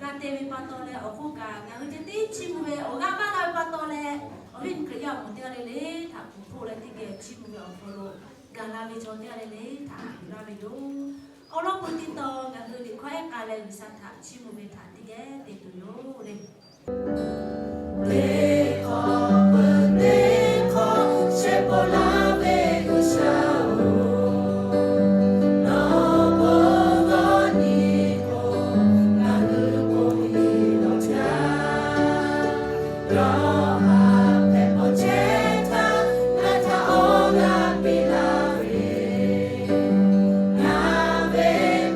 G'a te ve pa taw leh awˬ hk'oˆ kaꞈ ngaˬ hui ceh tiˉ chiˇ mvuh ve awˬ g'aˇ maˇ la ve pa taw leh, awˬ viˉ awˬ nyi Hkriꞈ yaˇ awˬ moˍ teˇ g'aˇ le le htaꞈ kuˬ hpoˆ leh teˇ geh chiˇ mvuh ve awˬ hk'aw lo gaˬ la ve chaw teˇ g'aˇ le le htaꞈ kuˬ laˇ ve yoˬ. Awˬ lawn k'o, teˇ taw ngaˬ hui liꞈ hkawˇ ehˉ k'a leh G'uiˬsha htaꞈ chiˇ mvuh ve htaꞈ teˇ geh te tuˬ yoˬ le. Teˇ hkawˇ peuˬ teˇ hkawˇ shehˆ pawˆ laˇ ve G'uiˬsha-oˬ, nawˬ bon g'awˇ nyi k'o, ngaˬ hui k'oˆ ve lawˬ jaˇ. Yawˇ haꞈ hpehꞈ pawˬ chehˇ htaˇ, ngaˬ htaꞈ awˬ g'aˇ piˇ laˇ ve, ngaˬ ve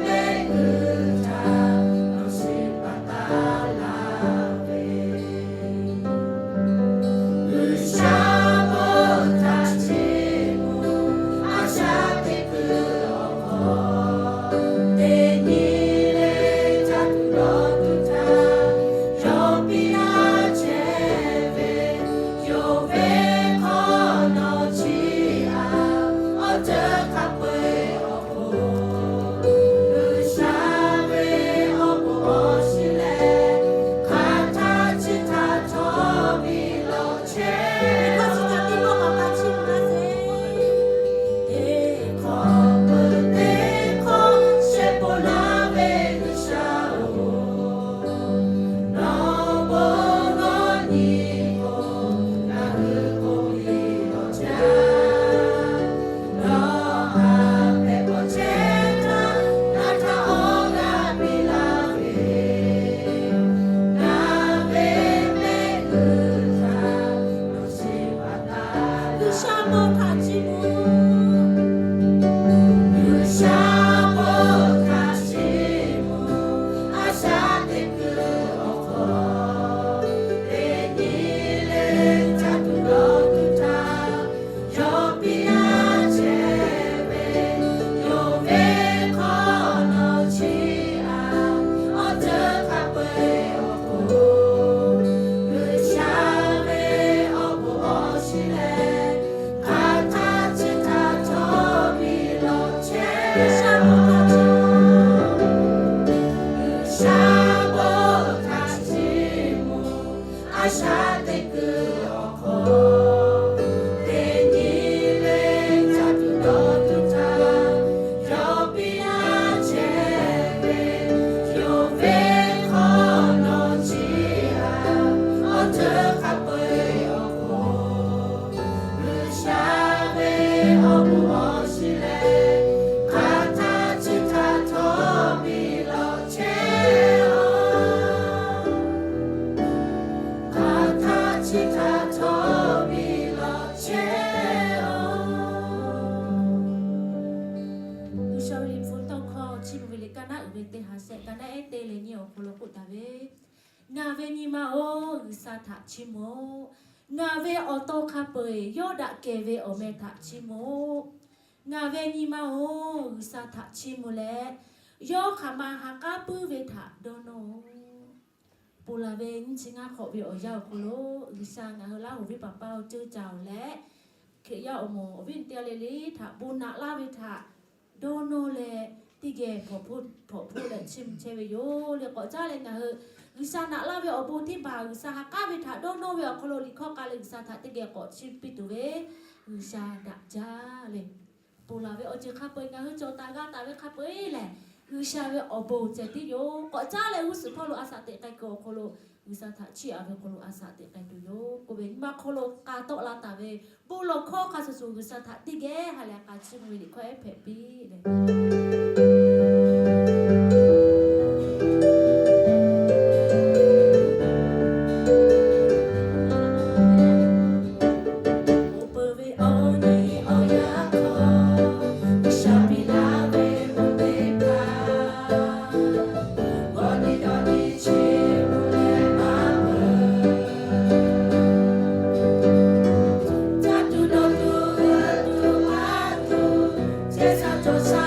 mehˆ g'uˇ htaꞈ nawˬ shiˍ paˍ taˍ laˇ ve. G'uiˬsha bon htaꞈ chiˇ mvuh, a shaꞈ teꞈ kuiˬ awˬ hk'aw, teˇ nyi le caˇ tuˬ dawˇ tuˬ htaˇ, yawˇ piˇ laˇ chehˇ ve, yonˍ ve hk'aw nawˬ chiˇ aꞈ awˬ ceuˬ hk'a peu-eˬ awˬ hk'oˆ, G'uiˬsha ve awˬ bon awˬ shiˍ lehˬ, hk'aˬ htaˇ chi htaꞈ htawˇ piˇ lawˬ chehˇ. Teˇ hkawˇ peuˬ teˇ hkawˇ shehˆ pawˆ laˇ ve G'uiˬsha-oˬ, nawˬ bon g'awˇ nyi k'o, ngaˬ hui k'oˆ ve lawˬ jaˇ. Nawˬ haꞈ hpehꞈ pawˬ chehˇ htaˇ, ngaˬ htaꞈ awˬ g'aˇ piˇ laˇ ve, ngaˬ ve mehˆ g'uˇ htaꞈ nawˬ shiˍ paˍ taˍ. G'uiˬsha bon htaꞈ chiˇ mvuh, G'uiˬsha bon htaꞈ chiˇ mvuh, a shaꞈ teꞈ kuiˬ awˬ hk'aw, teˇ nyi le caˇ tuˬ dawˇ tuˬ htaˇ, yawˇ piˇ laˇ chehˇ ve, yonˍ ve hk'aw nawˬ chiˇ aꞈ awˬ ceuˬ hk'a peu-eˬ awˬ hk'oˆ, G'uiˬsha ve awˬ bon awˬ shiˍ lehˬ, hk'aˬ htaˇ chi htaꞈ htawˇ piˇ lawˬ chehˇ. G'uiˬsha bon htaꞈ chiˇ mvuh, G'uiˬsha bon htaꞈ chiˇ mvuh, a shaꞈ teꞈ kuiˬ awˬ hk'aw, teˇ nyi le caˇ tuˬ dawˇ tuˬ htaˇ, yawˇ piˇ laˇ chehˇ ve, yonˍ ve hk'aw nawˬ chiˇ aꞈ awˬ ceuˬ hk'a peu-eˬ awˬ hk'oˆ, G'uiˬsha ve awˬ bon awˬ shiˍ lehˬ, hk'aˬ htaˇ chi htaꞈ htawˇ piˇ lawˬ chehˇ-oˬ. Hk'aˬ htaˇ chi htaꞈ htawˇ piˇ lawˬ chehˇ-oˬ. G'uiˬsha ve liꞈ hpu tawˇ hkawˇ chiˇ mvuh ve liꞈ kaˇ naˉ uiˍ ve teˇ ha shehˆ kaˇ naˉ ehˉ teˇ leh nyiˇ awˬ hk'aw lo k'oˆ taˍ ve, Ngaˬ ve nyi ma-oˬ, G'uiˬsha htaꞈ chiˇ mvuh-oˬ. Ngaˬ ve awˬ to hk'a peu-eˬ yawˇ daꞈ kehˬ ve awˬ meh htaꞈ chiˇ mvuh-oˬ. Ngaˬ ve nyi ma-oˬ, G'uiˬsha htaꞈ chiˇ mvuh leh, yawˇ hk'aˬ ma ha k'aˉ puiˉ ve htaꞈ dawˇ nawˇ-oˬ. Ponˬ laˬ ve nyiˇ chi ngaˇ hk'awꞈ ve awˬ yanˇ awˬ hk'aw lo, G'uiˬsha ngaˬ hui Laˇ huˍ viˉ paˍ paˇ-oˬ ceuˇ caˇ-oˬ leh, Hkriꞈ yaˇ awˬ moˍ awˬ viˉ teˇ g'aˇ le le htaꞈ bon naꞈ laˇ ve htaꞈ dawˇ nawˇ leh, teˇ geh hpawꞈ hpoˆ leh chiˇ mvuh chehˇ ve yoˬ le. K'awꞈ caˉ leh ngaˬ hui G'uiˬsha naꞈ laˇ ve awˬ bon teˇ hpaˍ G'uiˬsha ha k'aˉ ve htaꞈ dawˇ nawˇ ve awˬ hk'aw lo liꞈ hkawˇ k'a leh G'uiˬsha htaꞈ teˇ geh k'awꞈ chiˇ piˇ tuˬ ve, G'uiˬsha daꞈ jaˇ le. Ponˬ laˬ ve awˬ ceuˬ hk'a peu-eˬ ngaˬ hui cawˬ taˍ g'a taˍ ve hk'a peu-eˬ lehˬ, G'uiˬsha ve awˬ bon ceh tiˉ yoˬ. K'awꞈ caˉ leh g'uˇ suhˍ hpawˇ lo a shaꞈ teꞈ k'ai kuiˬ awˬ hk'aw lo, G'uiˬsha htaꞈ chiˇ aꞈ ve awˬ hk'aw lo a shaꞈ teꞈ k'ai tuˬ yoˬ. K'oˆ ve nyi ma hk'aw lo k'a tawˆ la taˍ ve bon lawˬ hkawˇ hk'a shuˍ shuˍ G'uiˬsha htaꞈ teˇ geh ha lehˬ k'a chiˇ mvuh ve liꞈ hkawˇ ehˉ hpehꞈ piˇ leh, oˇ peu ve awˬ nyi awˬ yaˇ hk'aw, G'uiˬsha piˇ laˇ ve bon teˇ hpaˍ, awˬ nyi dawˇ nyi chi bon leh maˇ meuˬ. Caˇ tuˬ dawˇ tuˬ veuꞈ tuˬ maˇ tuˬ, chehˇ sha cawˬ sha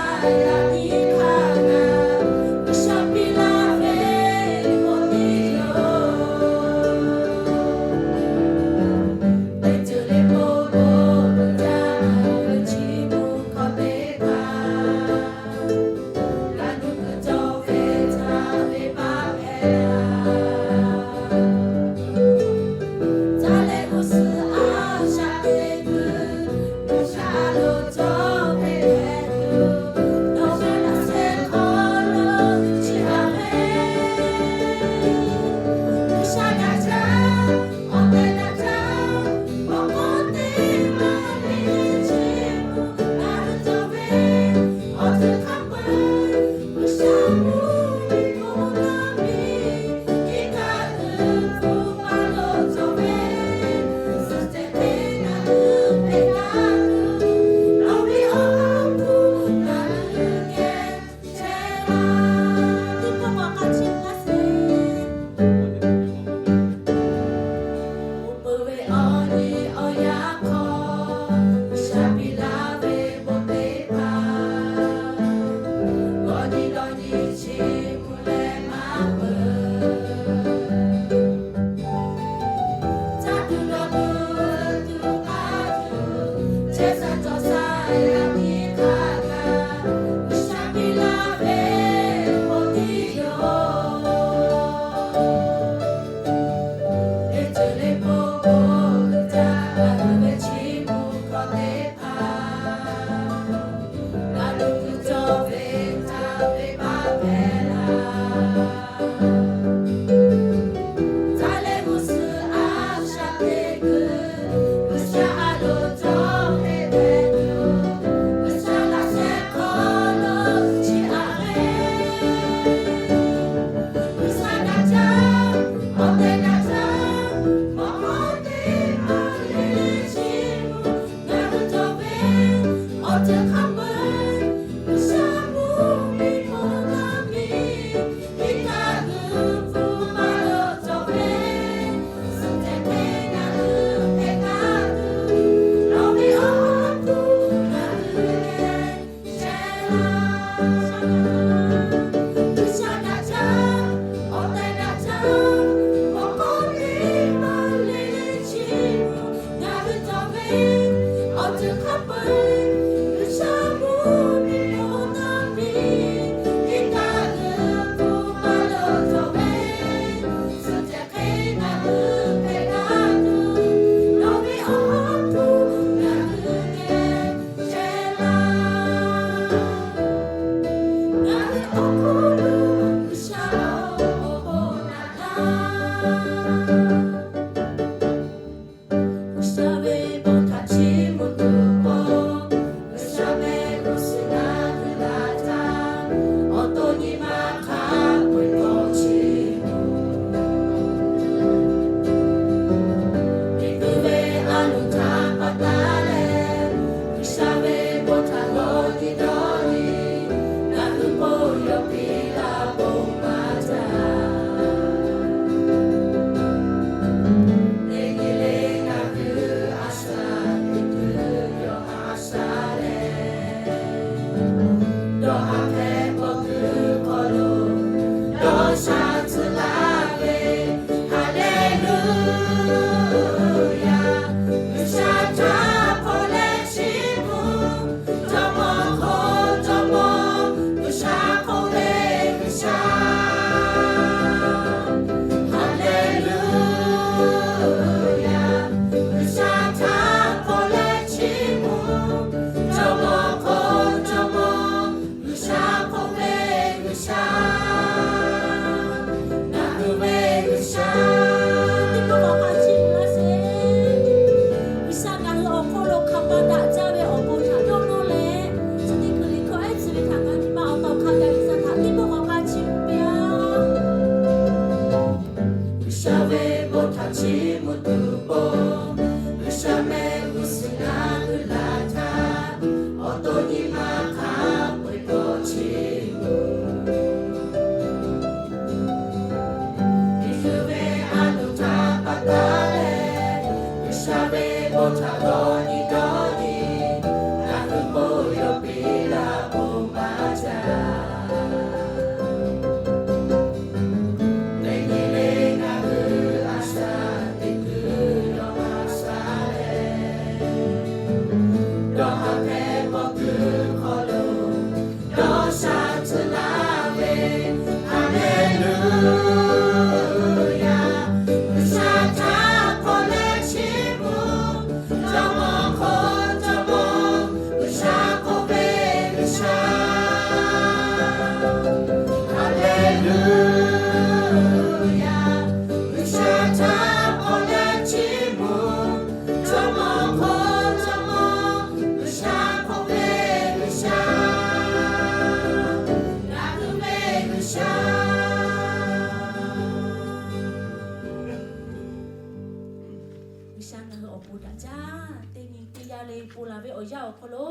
Bon daꞈ jaˇ. Teˇ nyi teˇ yanˇ le bon laˬ ve awˬ yanˇ awˬ hk'aw lo,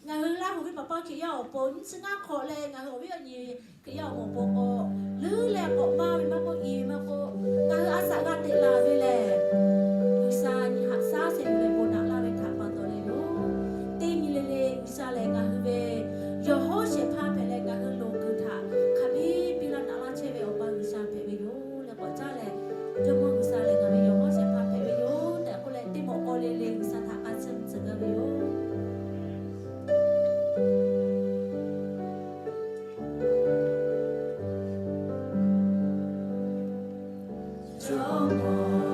ngaˬ hui Laˇ huˍ ve paˍ paˇ Hkriꞈ yaˇ awˬ pon nyiˇ chi ngaˇ hk'awꞈ leh ngaˬ hui awˬ viˉ awˬ nyi Hkriꞈ yaˇ awˬ moˍ awˬ pon k'o, leuˉ leh k'awꞈ maˇ ve maˇ k'oˆ, i ve maˇ k'oˆ, ngaˬ hui a shaꞈ g'a teꞈ la ve lehˬ, G'uiˬsha nyi haꞈ shaˉ shehˍ hpaˇ leh bon naꞈ laˇ ve htaꞈ pa taw leh yoˬ. Teˇ nyi le le G'uiˬsha lehˬ ngaˬ hui ve yawˬ hawˉ shehˍ hpaˇ hpehꞈ leh ngaˬ hui loˍ kuiˬ htaꞈ hk'a biˇ piˇ laˇ naꞈ laˇ chehˇ ve Awˬ pa G'uiˬsha hpehꞈ ve yoˬ leh k'awꞈ caˉ leh, Jawˇmawˇ G'uiˬsha lehˬ ngaˬ ve yawˬ hawˉ shehˍ hpaˇ hpehꞈ ve yoˬ tehꞈ k'oˆ leh, teˇ mawꞈ k'aw le le G'uiˬsha htaꞈ k'a chiˇ mvuh tcuh gaˇ ve yoˬ. Jawˇmawˇ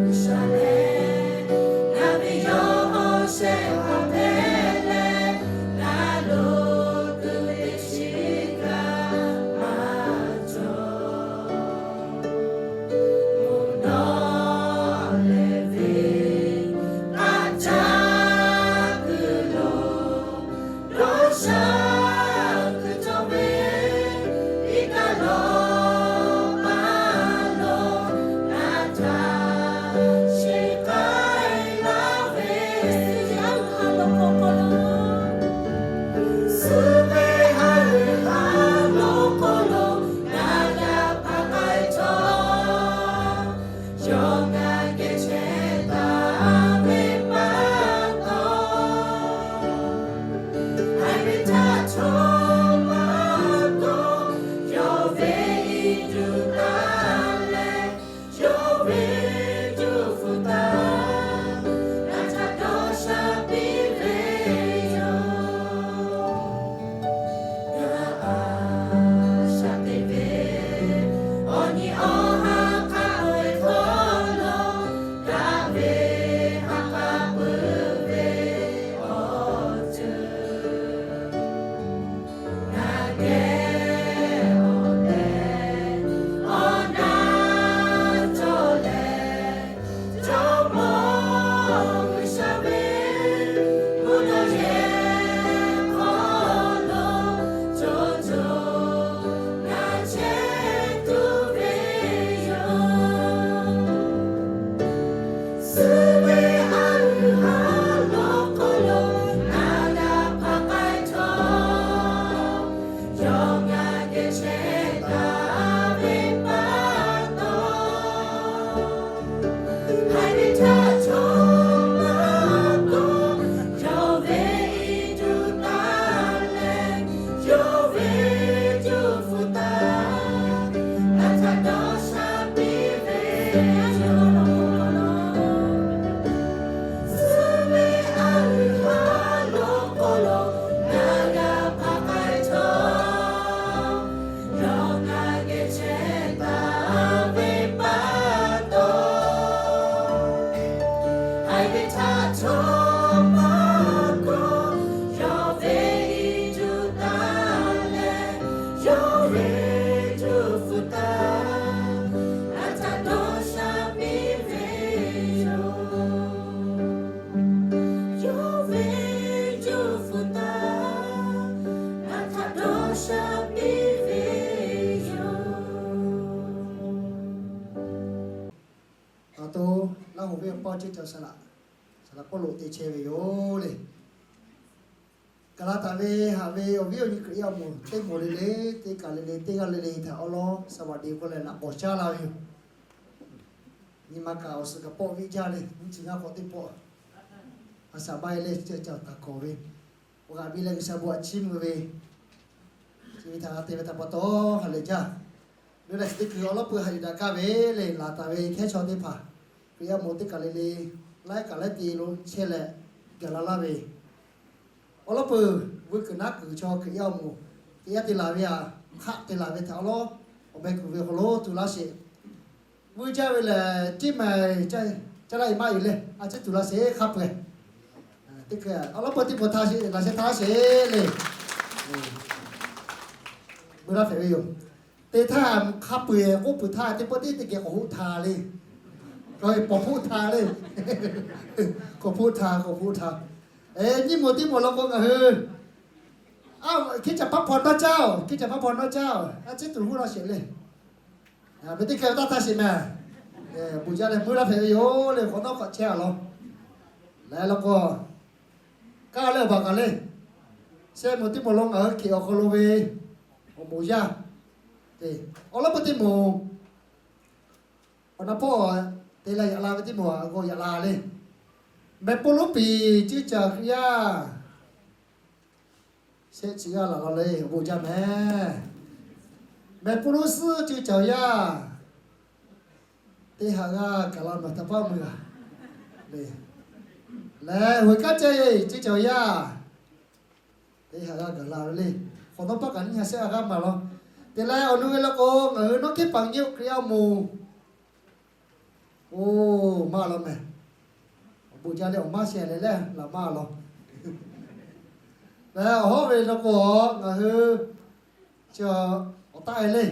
G'uiˬsha lehˬ, ngaˬ ve yawˬ hawˉ shehˍ hpaˇ hpehꞈ leh, ngaˬ loˍ kuiˬ teˇ chi kaꞈ maˇ cawˬ. Mvuhˇ naw lehˬ ve a caˇ kuiˬ lo, dawˇ sha kuiˬ cawˬ ve, iˉ kaˆ lawˬ paˍ lo ngaˬ htaꞈ sheˍ k'ai laˇ ve, suh ve a uiˍ ha lo k'o k'o lo, suh ve a uiˍ ha lo k'o lo, ngaˬ g'a hpaˇ k'ai cawˬ. Yawˇ ngaˬ geh chehˇ taˍ ve pa taw, haiˬ ve htaˇ chaw maˇ kawꞈ, yawˇ ve iˉ juˇ taˍ leh, yawˇ ve juˇ fuˍ taˍ, ngaˬ htaꞈ dawˇ sha piˇ ve yoˬ. Ngaˬ a shaꞈ teꞈ ve awˬ nyi awˬ ha hk'a peu-eˬ hk'aw lo, daꞈ ve ha k'a peu-eˬ ve awˬ ceuˬ, ngaˬ geh awˬ tehˬ awˬ na cawˬ leh, Jawˇmawˇ G'uiˬsha ve mvuhˇ naw yehˬ hk'aw lo, co co ngaˬ chehˇ tuˬ ve yoˬ. Suh ve a uiˍ ha lo k'o lo, ngaˬ g'a hpaˇ k'ai cawˬ. Yawˇ ngaˬ geh chehˇ taˍ ve pa taw, haiˬ ve htaˇ chaw maˇ kawꞈ, yawˇ ve iˉ juˇ taˍ leh, yawˇ ve juˇ fuˍ taˍ, ngaˬ htaꞈ dawˇ sha piˇ ve yoˬ. Suh ve a uiˍ ha lo k'o lo, ngaˬ g'a hpaˇ k'ai cawˬ. Yawˇ ngaˬ geh chehˇ taˍ ve pa taw, haiˬ ve htaˇ chaw maˇ kawꞈ, yawˇ ve iˉ juˇ taˍ leh, yawˇ ve juˇ fuˍ taˍ, ngaˬ htaꞈ dawˇ sha piˇ ve yoˬ. Yawˇ ve juˇ fuˍ taˍ, ngaˬ htaꞈ dawˇ sha piˇ ve yoˬ. Aˬ to, Laˇ huˍ venˇ awˬ paˇ ceˇ cawˬ saˍ laꞈ, saˍ laꞈ Pawˇluꞈ te chehˇ ve yoˬ le. Gaˍ laˍ taˍ ve haꞈ ve awˬ viˉ awˬ nyi Hkriꞈ yaˇ awˬ moˍ teˇ moˍ le le, teˇ kaˬ le le, teˇ g'aˇ le le htaꞈ awˉ lawˉ saˍ baˬ de k'oˆ leh laꞈ k'awꞈ caˉ la ve yoˬ. Nyi ma kaꞈ awˬ suhˍ kaꞈ pawˆ viˇ jaˇ le, nyiˇ chi ngaˇ hk'awꞈ teˇ pawˆ, a shaˍ baˆ e leh ceh ca taˍ kawˍ ve, awˬ g'aꞈ biˇ leh G'uiˬsha bon htaꞈ chiˇ mvuh ve, chi ve htaꞈ g'a te ve htaꞈ pa taw ha lehˬ jaˇ. Leuˉ leh chi teˇ kuiˬ awˬ lawˉ peuˬ haꞈ yuˬ daꞈ kaˇ ve le, laˬ taˍ ve hkehˉ chaw teˇ hpaˍ, Hkriꞈ yaˇ moˍ teˇ kaˬ le le, laiˉ kaˬ laiˉ te lo chehˇ leh gaˬ la laˇ ve, awˬ lawˉ peuˬ vuiˇ kuiˬ naˉ kuiˬ chaw Hkriꞈ yaˇ awˬ moˍ teˇ yanˇ te laˬ ve aꞈ, hk'aˆ te laˬ ve htaꞈ awˬ lawˉ awˬ meh kuˬ ve awˬ hk'aw lo tu laˇ sheˍ. Vuiˇ jaˇ ve lehˬ, tiˉ mehˍ caˇ laˇ e maˇ yuˬ leh a ciˉ tuˬ laˇ sheˍ hk'a peu-eˬ. Teˇ hk'e awˬ lawˉ peuˬ teˇ pawˆ htaˇ sheˍ laꞈ sheh htaˇ sheˍ le. Beuꞈ laˇ hpehꞈ ve yoˬ. Teˇ htaˇ hk'a peu-eˬ k'oˆ peuˬ htaˇ teˇ pawˆ tiˉ teˇ geh k'awꞈ hoˆ htaˇ le. K'awꞈ e pawˍ hpoˆ htaˇ le. K'awꞈ hpoˆ htaˇ, k'awꞈ hpoˆ htaˇ. Nyiˇ moˍ teˇ moˍ law k'o ngaˬ hui a, hkiˉ caˬ paˉ hpaw nawˉ caˇ-oˬ, hkiˉ caˬ paˉ hpaw nawˉ caˇ-oˬ, a ciˉ tuˬ huˉ laˇ sheˍ le. Ve teˇ hkeh taˇ htaˇ sheˍ mehˍ. Bon jaˇ leh meuˇ laˇ hpehꞈ ve yoˬ le. Hk'awꞈ nawˉ hk'awꞈ chehˇ a law. Leh law k'o, kaˇ leh awˬ baˬ kaꞈ le, shehˆ moˍ teˇ moˍ lo ngaˬ hui Hkriꞈ awˬ hk'aw lo ve awˬ moˍ yaˇ, awˬ lawˉ peuˇ teˇ moˍ, awˬ na hpawˇ te leh yaꞈ la ve teˇ moˍ a g'aw yaꞈ la le. Mehˆ puˇ lonˉ piˍ ceuˇ caˬ Hkriꞈ yaˇ shehˆ chi g'aˇ laˬ la le, awˬ bon jaˇ mehˍ. Mehˆ puˇ lonˉ suhˉ ceuˇ caˬ yaˇ teˇ ha g'aˇ gaˬ la mehˍ, htaꞈ paˉ mui a le. Leh hoꞈ kaˉ ceh ceuˇ caˬ yaˇ teˇ ha g'aˇ gaˬ la ve le. Hk'awꞈ nawˉ paˆ kaꞈ nyiˇ ha shehˆ g'aˇ maˬ law. Te leh awˬ nu ve law k'o, ngaˬ hui North Kape New Hkriꞈ yaˇ awˬ moˍ, oˇ, maˇ law mehˍ. Awˬ bon jaˇ leh awˬ maˇ sheh leh leh laˬ maˇ law. Leh awˬ hawˉ ve law k'o, ngaˬ hui chi awˬ taˆ e le,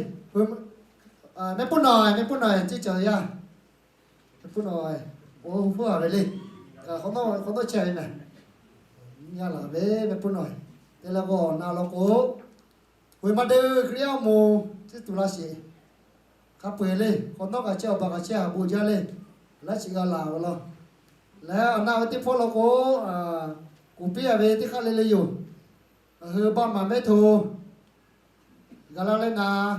mehˆ puˇ nawˬ, mehˆ puˇ nawˬ ceuˇ caˬ yaˇ, mehˆ puˇ nawˬ, oˇ, hu hpuˇ a ve le. Hk'awꞈ nawˉ chehˇ ve mehˍ. Nyi a laˬ ve mehˆ puˇ nawˬ. Te leh k'o, awˬ na law k'o, Hk'oˆ maˇ deu Hkriꞈ yaˇ awˬ moˍ chi tuˬ laˇ sheˍ. Hk'a peu-eˬ le, hk'awꞈ nawˉ kaꞈ chehˇ, awˬ baˬ kaꞈ chehˇ, awˬ bon jaˇ le. Laˇ shiˍ g'a laˬ ve law. Leh awˬ na ve teˇ hpawˇ law k'o, kuˬ piˇ a ve teˇ hk'aˇ le le yoˬ. Ngaˬ hui baˆ maˍ mehˉ hto gaˬ la leh naˍ,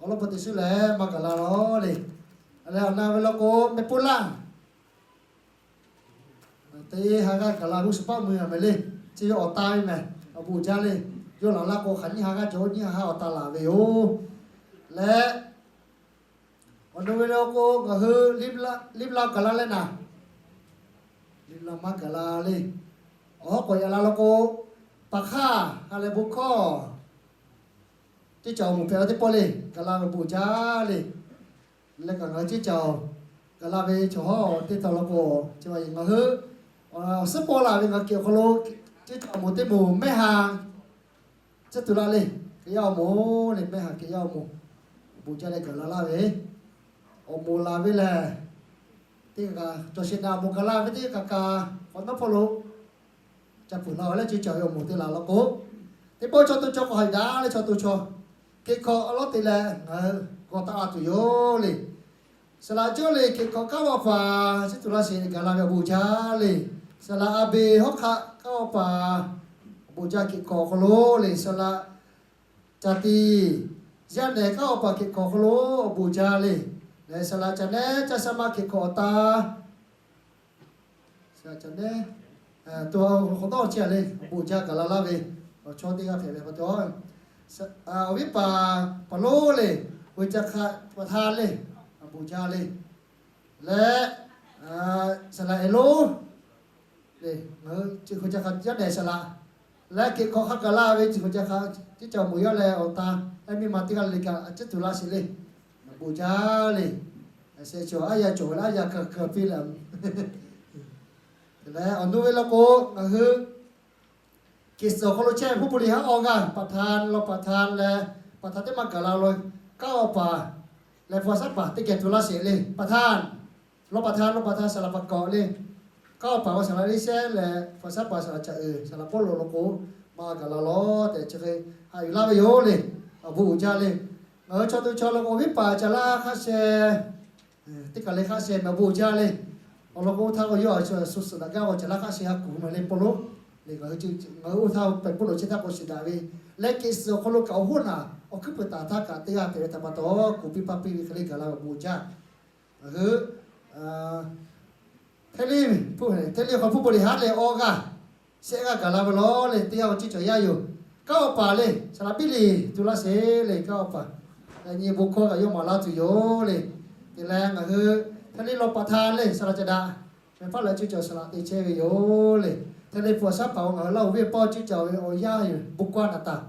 awˬ lawn pa teꞈ shu lehˬ maˇ gaˬ la law le. Leh awˬ na ve law k'o, mehˆ puˇ laˇ teˇ ha g'aˇ gaˬ la g'uˇ suhˍ paˆ mui a mehˍ le. Chi ve awˬ ta ve mehˍ, awˬ bon jaˇ le. Yawˇ laˬ laˇ k'o, hk'aˬ nyiˇ ha g'aˇ cawˬ, nyiˇ ha ha awˬ ta laˬ ve yoˬ. Leh awˬ nu ve law k'o, ngaˬ hui Liˇ laˇ gaˬ la leh naˍ, Liˇ laˇ maˇ gaˬ la le. Awˬ hawˉ k'awꞈ yaꞈ la law k'o, paˍ hk'aˇ ha leh bon hkawˇ teˇ cawˬ moˍ hpehꞈ la teˇ pawˆ le, gaˬ la ve awˬ bon jaˇ le. Leh kaꞈ ngaˬ hui teˇ cawˬ gaˬ la ve chaw hawˉ teˇ taw law k'o, chi ngaˬ hui awˬ suhˉ paw la ve ngaˬ hui Hkriꞈ awˬ hk'aw lo teˇ cawˬ moˍ teˇ moˍ mehˆ ha tcuhˉ tuˬ laˇ le. Hkriꞈ yaˇ awˬ moˍ le, mehˆ ha Hkriꞈ yaˇ awˬ moˍ, awˬ bon jaˇ leh gaˬ la laˇ ve, awˬ moˍ laˬ ve lehˬ, teˇ kaꞈ kaꞈ cawˬ sheˍ naˍ awˬ moˍ gaˬ la ve teˇ kaꞈ kaꞈ, k'awꞈ nawˉ hpawˇ lo ca pfuhˍ la ve leh, chi cawˬ ve awˬ moˍ te laˬ law k'o, teˇ pawˆ chaw to chaw k'awꞈ ha daꞈ leh chaw to chaw hk'e hk'awꞈ a lawˉ te leh ngaˬ hui g'aw taˆ la tuˬ yoˬ le. Saˍ laꞈ Jawˇ le hk'e hk'awꞈ kanˉ awˬ paˍ tcuhˉ tuˬ laˇ sheˍ, gaˬ la ve awˬ bon jaˇ le. Saˍ laꞈ A Beˬ Hawˉ hk'aˆ kanˉ awˬ paˍ awˬ bon jaˇ hk'e hk'awꞈ awˬ hk'aw lo le, saˍ laꞈ Caˍ tiˍ yaˇ nehˬ kanˉ awˬ paˍ hk'e hk'awꞈ awˬ hk'aw lo awˬ bon jaˇ le. Leh saˍ laꞈ Caˍ nehˉ caˇ saˉ maˇ hk'e hk'awꞈ awˬ ta, saˍ laꞈ Caˍ nehˉ to hk'awꞈ nawˉ chi a le, awˬ bon jaˇ gaˬ la laˇ ve awˬ chawˇ teˇ g'aˇ hpehꞈ ve pa taw, awˬ viˉ paˍ paˍ lonˉ le, Hui Ca Hk'a paˍ htaˇ le, awˬ bon jaˇ le. Leh saˍ laꞈ Eˍ lonˉ le, ngaˬ hui chi Hui Ca Hk'a yaˇ nehˬ saˍ laꞈ leh hk'e hk'awꞈ hk'a gaˬ la ve chi Hui Ca Hk'a teˇ cawˬ moˍ yaˇ leh awˬ ta, eˉ miˇ ma teˇ g'aˇ le kaꞈ a ciˉ tuˬ laˇ sheˍ le, awˬ bon jaˇ le. Sheh cawˬ aˉ yaˇ cawˬ ve leh aˉ yaˇ hk'e hk'e piˇ leh, leh awˬ nu ve law k'o, ngaˬ hui Hkriꞈ suhˍ awˬ hk'aw lo chehˇ ve hpu pu liꞈ haˉ awˬ g'aˇ paˍ htaˇ law, paˍ htaˇ leh paˍ htaˇ teˇ maˇ gaˬ la lo, kanˉ awˬ paˍ leh paw saˉ paˍ teˇ geh tuˬ laˇ sheˍ le. Paˍ htaˇ, law paˍ htaˇ, law paˍ htaˇ saˍ laꞈ paˍ kawꞈ le, kanˉ awˬ paˍ ve saˍ laꞈ Liˇ shehˉ leh paw saˉ paˍ saˍ laꞈ Caˍ uiˍ, saˍ laꞈ Pawˇluꞈ law k'o, maˇ gaˬ la law tehꞈ chi hk'e haꞈ yuˬ laˇ ve yoˬ le. Awˬ bon uiˍ jaˇ le. Ngaˬ hui chaw to chaw law k'o, awˬ viˉ paˍ caˬ laˇ hk'aˇ sheh teˇ kaˬ le hk'aˇ sheh mehˍ awˬ bon jaˇ le. Awˬ lawn k'o, oˇ htaˇ k'o yawˇ a shu suhˍ daꞈ gaˇ k'o, caˬ laˇ hk'aˇ sheh ha kuˬ mehˍ le Pawˇluꞈ le. Ngaˬ hui oˇ htaˇ pehꞈ Pawˇluꞈ chehˇ htaˇ k'o shiˍ daꞈ ve leh, Hkriꞈ suhˍ awˬ hk'aw lo kaꞈ awˬ hoˉ naˍ awˬ hkuiˉ puiˍ taˍ htaˇ kaꞈ teˇ g'aˇ hpehꞈ ve htaꞈ pa taw, kuˬ piˇ paˇ piˇ ve hk'e le gaˬ la ve awˬ bon jaˇ. Ngaˬ hui Hteˇ liˇ, hteˇ liˇ hk'aw hpu pu liꞈ haˉ leh awˬ g'aˇ shehˆ g'aˇ gaˬ la ve law le. Teˇ g'aˇ awˬ ciˉ cawˬ yaˇ yoˬ. Kanˉ awˬ paˍ le, saˍ laꞈ Biˇ liꞈ tuˬ laˇ sheˍ le, kanˉ awˬ paˍ. Yaꞈ nyi bon hkawˇ kaꞈ yawˇ maˍ laˇ tuˬ yoˬ le. Te leh ngaˬ hui hteˇ liˇ law paˍ htaˇ le, saˍ laꞈ Caˍ daꞈ mehˍ hpaˇ leh ciˉ cawˬ saˍ laꞈ te chehˇ ve yoˬ le. Hteˇ liˇ paw saˉ paˍ-oˬ, ngaˬ hui Laˇ huˍ venˇ paw ciˉ cawˬ ve awˬ yanˇ yoˬ, bon hkawˇ naˍ taˍ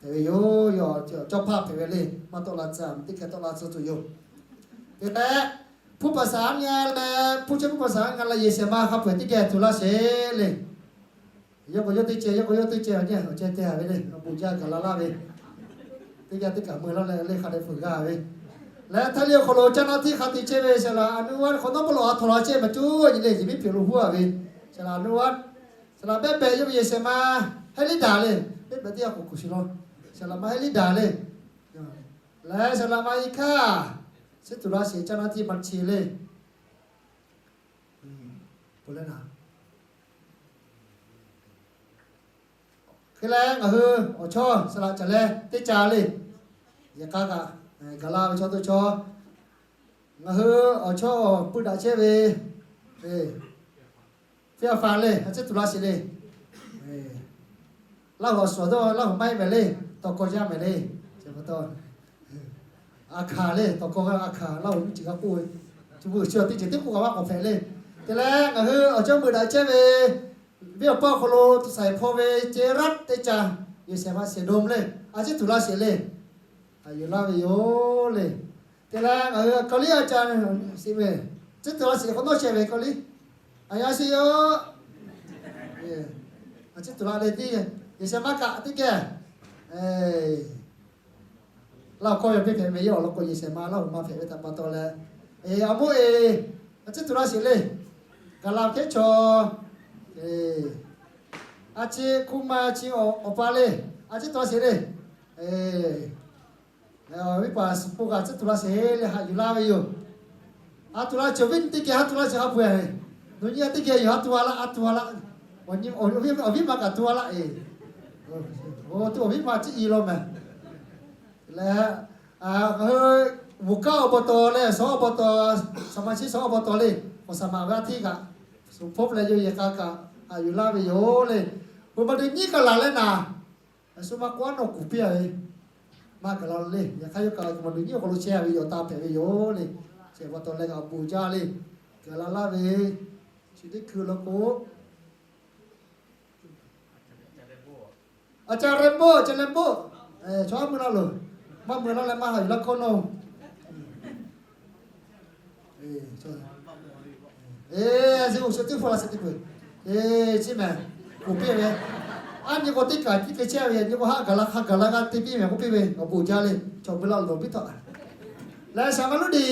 hpehꞈ ve yoˬ. Yawˇ cawˇ hpaˇ hpehꞈ ve le, maˇ tawˆ la tcuh, teˇ hkeh tawˆ la tcuh tuˬ yoˬ. Te leh hpu paˍ saˍ aˉ nyi leh hpu chehˇ hpu paˍ saˍ aˉ nyi leh yehˬ shehˍ ma hk'a peu-eˬ teˇ geh tuˬ laˇ sheˍ le. Yawˇ k'o yawˇ teˇ ceh, yawˇ k'o yawˇ teˇ ceh, awˬ ceh te haˍ ve le, awˬ bon jaˇ gaˬ la laˇ ve. Teˇ geh teˇ kaꞈ mui laˇ leh le hk'a dehꞈ fuiˍ g'a ve. Leh hteˇ liˇ awˬ hk'aw lo caˇ naˇ tiˉ hk'a te chehˇ ve saˍ laꞈ Aˍnuˇ Vaˇ hk'awꞈ nawˉ pawˆ lo a htoꞈ la chehˇ maˬ cuˇ nyi le, yehˬ miˉ hpeꞈ lo huˉ a ve saˍ laꞈ Aˍnuˇ Vaˇ, saˍ laꞈ Behˇ behꞈ yawˇ ve yehˬ shehˍ ma Heˉ liˇ daꞈ le, Behˇ behꞈ teˇ g'aˇ k'oˍ kuˬ shiˍ law, saˍ laꞈ ma Heˉ liˇ daꞈ le, saˍ laꞈ ma Iˉ hkaˇ Tcuhˉ tuˬ laˇ sheˍ caˇ naˇ tiˉ maˇ chi le. Hk'e leh ngaˬ hui awˬ chawˇ saˍ laꞈ caˍ leh teˇ ca le. Yaꞈ hk'aˇ kaꞈ, gaˬ la ve chaw teˇ chaw, ngaˬ hui awˬ chawˇ pui daꞈ chehˇ ve, Hpiˇ a fa le, a ciˉ tuˬ laˇ sheˍ le. Laˇ huˍ awˬ suhˍ dawˇ Laˇ huˍ maˇ heˆ mehˍ le, tawˬ kaw yaˇ mehˍ le. Aˬ hkanˍ le, tawˬ kaw aˬ hkanˍ Laˇ huˍ miˇ ceuˬ g'a k'oˆ ve, chi beuꞈ chi teˇ ceuˬ teˇ k'oˆ kaꞈ maˇ k'awꞈ hpehꞈ le. Te leh ngaˬ hui awˬ chawˇ meuꞈ daꞈ chehˇ ve, venˇ awˬ paˇ awˬ hk'aw lo tu saiˍ hpaw ve ce raˇ teˇ ca, yehˬ shehˍ ma shehˍ dawˇ le, a ciˉ tuˬ laˇ sheˍ le. Haꞈ yuˬ laˇ ve yoˬ le. Te leh ngaˬ hui kawˇ liˇ a ca, a ciˉ tuˬ laˇ sheˍ k'o nawˇ shehˍ ve kawˇ liˇ. A ya sheˍ yoˬ. A ciˉ tuˬ laˇ le tiˉ, yehˬ shehˍ ma kaꞈ teˇ geh Laˇ huˍ kawˇ yaˇ piˇ hpehꞈ ve yoˬ. Awˬ lawn k'o yehˬ shehˍ ma Laˇ huˍ ma hpehꞈ ve htaꞈ pa taw leh, a moˇ e, a ciˉ tuˬ laˇ sheˍ le. Gaˬ la hkehˉ chaw, a chi hkuˇ ma chi awˬ pa le, a ciˉ tuˬ laˇ sheˍ le. Venˇ paˍ suhˍ po kaꞈ a ciˉ tuˬ laˇ sheˍ le, haꞈ yuˬ laˇ ve yoˬ. Haꞈ tuˬ laˇ chi awˬ viˉ nyi teˇ geh haꞈ tuˬ laˇ chi haꞈ pui, nawˬ nyi teˇ geh yoˬ haꞈ tuˬ a laˇ, haꞈ tuˬ a laˇ. Awˬ viˉ ma kaꞈ tuˬ a laˇ e. Tuˬ awˬ viˉ ma ciˉ i law mehˍ. Leh, ngaˬ hui Wuˍkaˉ awˬ pa taw leh Sawˉ awˬ pa taw, saˍ ma chi Sawˉ awˬ pa taw le, k'awꞈ saˍ maꞈ ve a htiˇ kaꞈ, suhˍ hpawˇ leh yawˇ yehˬ k'a kaꞈ haꞈ yuˬ laˇ ve yoˬ le. Peuˬ ma te nyiˉ kaꞈ laˬ leh naˍ, a shu maˇ k'oˆ a nawˬ kuˬ piˇ a ve, maˇ gaˬ la le. Yaꞈ hk'aˇ yawˇ kaꞈ peuˬ ma te nyiˉ awˬ hk'aw lo chehˇ a ve yoˬ, taˇ hpehꞈ ve yoˬ le. Chi awˬ pa taw leh kaꞈ awˬ bon jaˇ le. Gaˬ la laˇ ve, chi teˇ hkui law k'o, a ca leh boˆ, a ca leh boˆ, chaw a mui la loˬ, maˇ mui la leh maˇ haꞈ yuˬ laˇ hkawˇ nawˇ. Eˬ, oˬ, suhˍ teˇ hpaˍ la suhˍ teˇ hpaˍ, eˬ, chi mehˍ, kuˬ piˇ ve, a nyi k'o teˇ kaꞈ tiˉ hk'e chehˇ ve, nyi k'o haˆ gaˬ la hk'a gaˬ la g'a te piˇ mehˍ k'oˆ piˇ ve, awˬ bon jaˇ le. Chaw beuꞈ la loˬ piˇ htawˇ, leh shaˍ ma luˉ deˬ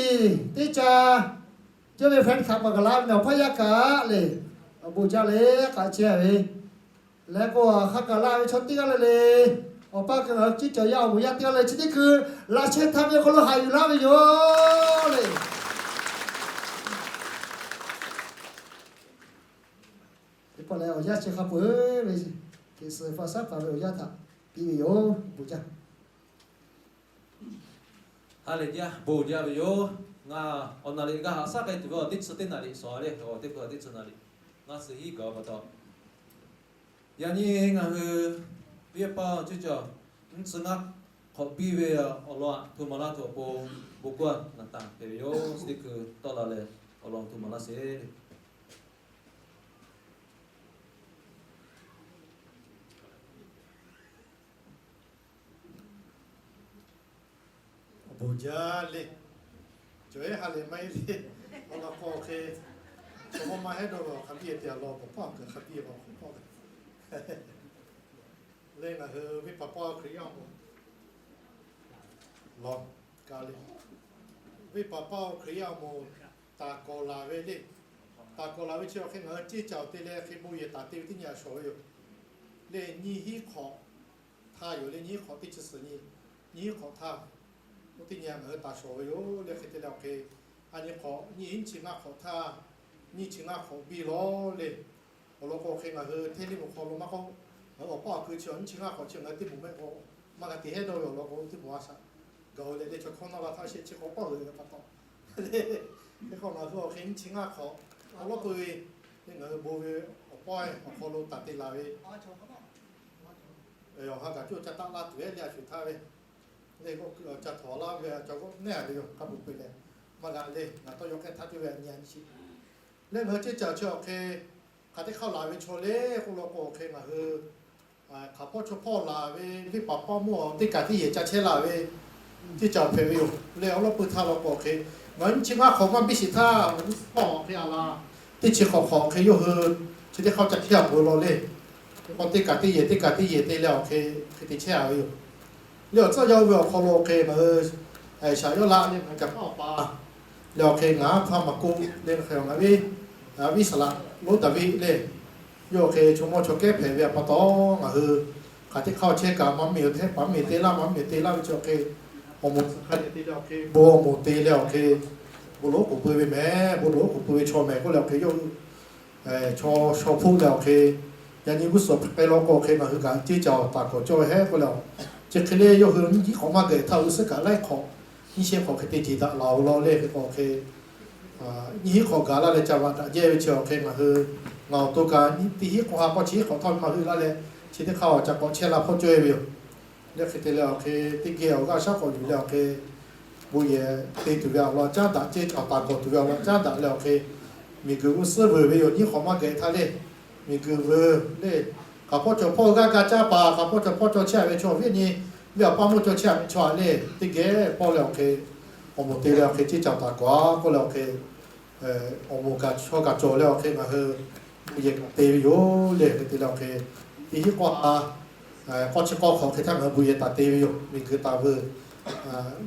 teˇ ca, yawˇ ve friend hk'aˬ ma gaˬ la ve awˬ hpaˇ yaˇ kaꞈ le, awˬ bon jaˇ le, k'aꞈ chehˇ ve. Leh k'o, hk'a gaˬ la ve chaw teˇ g'aˇ le le, awˬ paˇ keu ciˉ cawˬ yaˇ awˬ moˍ yaˇ teˇ g'aˇ le, chi teˇ hkui laꞈ sheh htaˇ ve hk'aw lo haꞈ yuˬ laˇ ve yoˬ le. Teˇ pawˆ leh awˬ yanˇ chi hk'a peu-eˬ ve, keꞈ suhˍ pa shaˉ paˍ ve awˬ yanˇ htaꞈ piˇ ve yoˬ. Bon jaˇ. Ha lehˬ jaˇ, bon jaˇ ve yoˬ. Ngaˬ awˬ naˍ riˍ g'a haꞈ shaˉ k'ai tuˬ ve awˬ teˇ chi teˇ naˍ riˍ shawˍ le, awˬ teˇ hkui teˇ chi naˍ riˍ, ngaˬ suhˍ hiˉ gaˬ pa taw, yaꞈ nyi ngaˬ hui venˇ paˇ awˬ ceuˬ cawˬ nyiˇ chi ngaˇ hk'awꞈ piˇ ve awˬ lawn aꞈ hto maˍ laˇ tuˬ awˬ pon bon kawˇ naˍ tanˍ hpehꞈ ve yoˬ. Chi teˇ hkui tawˆ la leh awˬ lawn hto maˍ laˇ sheˍ. Awˬ bon jaˇ le. Cawˬ eˉ ha lehˬ maˇ heˆ le. Awˬ lawn k'o hk'e, chaw mawˇ maˇ heˆ dawˇ ve awˬ hk'aˬ piˇ te a law, awˬ paˇ awˬ hk'aˬ hk'aˬ piˇ ve awˬ hk'aw k'oˆ ve le. Ngaˬ hui venˇ paˍ paˇ Hkriꞈ yaˇ awˬ moˍ lawˬ ka le. Venˇ paˍ paˇ Hkriꞈ yaˇ awˬ moˍ taˍ kawˍ laˬ ve le. Taˍ kawˍ laˬ ve chi awˬ hk'e ngaˬ hui ceˇ caˍ te leh hk'e bon yehˬ taˍ te ve teˇ nyi a shawˍ ve yoˬ. Leh nyiˇ hinˉ hk'awꞈ htaˇ yoˬ le, nyiˇ hinˉ hk'awꞈ teˇ chi suhˍ nyi, nyiˇ hinˉ hk'awꞈ htaˇ, oˇ teˇ nyi ngaˬ hui taˍ shawˍ ve yoˬ le. Hk'e te leh awˬ hk'e, a nyi hk'awꞈ, nyiˇ hinˉ chi ngaˇ hk'awꞈ htaˇ, nyiˇ chi ngaˇ hk'awꞈ biˇ lawˬ le. Awˬ lawn k'o hk'e ngaˬ hui hteˇ liˇ mvuhˬ hk'aw lo maˇ k'oˆ, ngaˬ hui awˬ paˇ awˬ kui chi nyiˇ chi ngaˇ hk'awꞈ chi ngaˬ hui teˇ moˍ mehˆ k'o, maˇ g'a te hehˉ dawˇ ve awˬ lawn k'o, teˇ moˍ a shaꞈ gaˬ-o leh le chaw hkawˇ nawˇ la htaˇ shehˆ chi k'awꞈ pawˆ ve pa taw, le, hk'e k'o ngaˬ hui awˬ hk'e nyiˇ chi ngaˇ hk'awꞈ awˬ lawn k'o ve, le ngaˬ hui bon ve awˬ paˇ awˬ hk'aw lo taˍ te laˬ ve awˬ ha kaꞈ coˇ ca taˆ laˇ tuˬ ehˉ le a shuˍ htaˇ ve, le k'o ca htawnˍ laˇ ve a cawˬ k'o neˉ a ve yoˬ. Hk'a peu-eˬ peuˬ leh maˇ g'a le, ngaˬ tawˇ yawˇ k'ehˉ htaˇ teˇ ve a nyi a nyi chi leh ngaˬ hui ceˇ caˍ chi awˬ hk'e, hk'aˬ teˇ hk'aˇ laˬ ve chaw le k'oˆ law k'o awˬ hk'e ngaˬ hui hk'aˬ hpawˇ chaw hpawˇ laˬ ve venˇ paˍ paˇ mawˇ teˇ kaꞈ teˇ yehˬ ca chehˇ laˇ ve ceˇ caˍ hpehꞈ ve yoˬ. Leh awˬ lawn pui htaˇ law k'o hk'e, ngaˬ hui nyiˇ chi ngaˇ hk'awꞈ maˇ biˇ shiˍ htaˇ, ngaˬ hui nyiˇ chi hk'awꞈ awˬ hk'e a la, teˇ chi hk'awꞈ hk'awꞈ hk'e yawˇ hui chi teˇ hk'aˇ ca hkiˇ a peuˬ law le. K'o teˇ kaꞈ teˇ yehˬ teˇ kaꞈ teˇ yehˬ te leh awˬ hk'e, hk'e te chehˇ a ve yoˬ. Leh awˬ tcuhˇ yaˇ oˇ ve awˬ hk'aw lo hk'e ngaˬ hui shaˍ yawˇ laˇ leh ngaˬ hui kaꞈ paˇ awˬ pa leh awˬ hk'e ngaˬ hpaˇ maˍ k'oˆ leh ngaˬ hui ve viˉ saˍ laꞈ lonˉ Daˍviˆ leh, yawˇ awˬ hk'e chaw mawˇ chaw kehˉ hpehꞈ ve a pa taw, ngaˬ hui hk'aˬ teˇ hk'aˇ awˬ chehˇ kaꞈ maˇ miˬ tehꞈ maˇ miˬ te laˇ, maˇ miˬ te laˇ ve chi awˬ hk'e Awˬ moˍ suhˍ hk'a dehꞈ te leh awˬ hk'e, bon awˬ moˍ te leh awˬ hk'e, bon loꞈ oˉ k'oˍ pui ve mehˍ, bon loꞈ oˉ k'oˍ pui ve chaw mehˍ k'oˆ leh awˬ hk'e, yawˇ hui chaw shaw hpoˆ leh awˬ hk'e, yaꞈ nyi g'uˇ suhˍ hk'e law k'o hk'e ngaˬ hui kaꞈ ceˇ caˬ taˍ kawꞈ cawˇ ve hehˉ k'oˆ leh, chi hk'e le yawˇ hui nyiˇ hiˉ hk'awꞈ maˇ geh htaˇ g'uˇ suhˉ kaꞈ laiˉ hk'awꞈ nyiˇ shehˆ hk'awꞈ hk'e te jeˬ daꞈ laˬ-oˬ law le hk'e k'o hk'e, nyiˇ hiˉ hk'awꞈ gaˬ laˇ leh ca vaꞈ daꞈ jehˇ ve chi awˬ hk'e ngaˬ hui, ngaˬ awˬ to kaꞈ teˇ hiˉ k'awꞈ ha k'awˇ chi hiˉ hk'awꞈ htawˇ maˇ heuˆ laˇ leh, chi teˇ hk'aˇ awˬ ca k'awꞈ chehˇ la hpawˇ cawˇ e ve yoˬ. Leh hk'e te leh awˬ hk'e teˇ geh awˬ g'aˇ shaˉ k'awꞈ yuˬ leh awˬ hk'e, bon yehˬ te tuˬ ve awˬ lawn caˉ daꞈ, ceˇ caˬ taˍ kawꞈ tuˬ ve awˬ lawn caˉ daꞈ leh awˬ hk'e, miˬguiˬ g'uˇ suhˉ veuˬ ve yoˬ. Nyiˇ hk'awꞈ maˇ geh htaˇ le, miˬguiˬ veuˬ le, hk'aˬ hpawˇ cawˬ hpawˇ g'aˇ ga caˇ paˍ, hk'aˬ hpawˇ cawˬ hpawˇ cawˬ chehˇ ve chaw awˬ viˉ nyi, viˉ awˬ paˇ mawˇ cawˬ chehˇ ve chaw le, teˇ geh pawˇ leh awˬ hk'e, awˬ moˍ te leh awˬ hk'e ceˇ caˬ taˍ kawꞈ k'oˆ leh awˬ hk'e, awˬ moˍ kaꞈ chaw kaꞈ cawˬ leh awˬ hk'e ngaˬ hui bon yehˬ kaꞈ te ve yoˬ le. Hk'e te leh awˬ hk'e, teˇ hiˉ k'awˇ ha k'awˇ chi k'awˇ hk'awꞈ hk'e htaˇ ngaˬ hui bon yehˬ taˍ te ve yoˬ. Miˬguiˬ taˍ veuˬ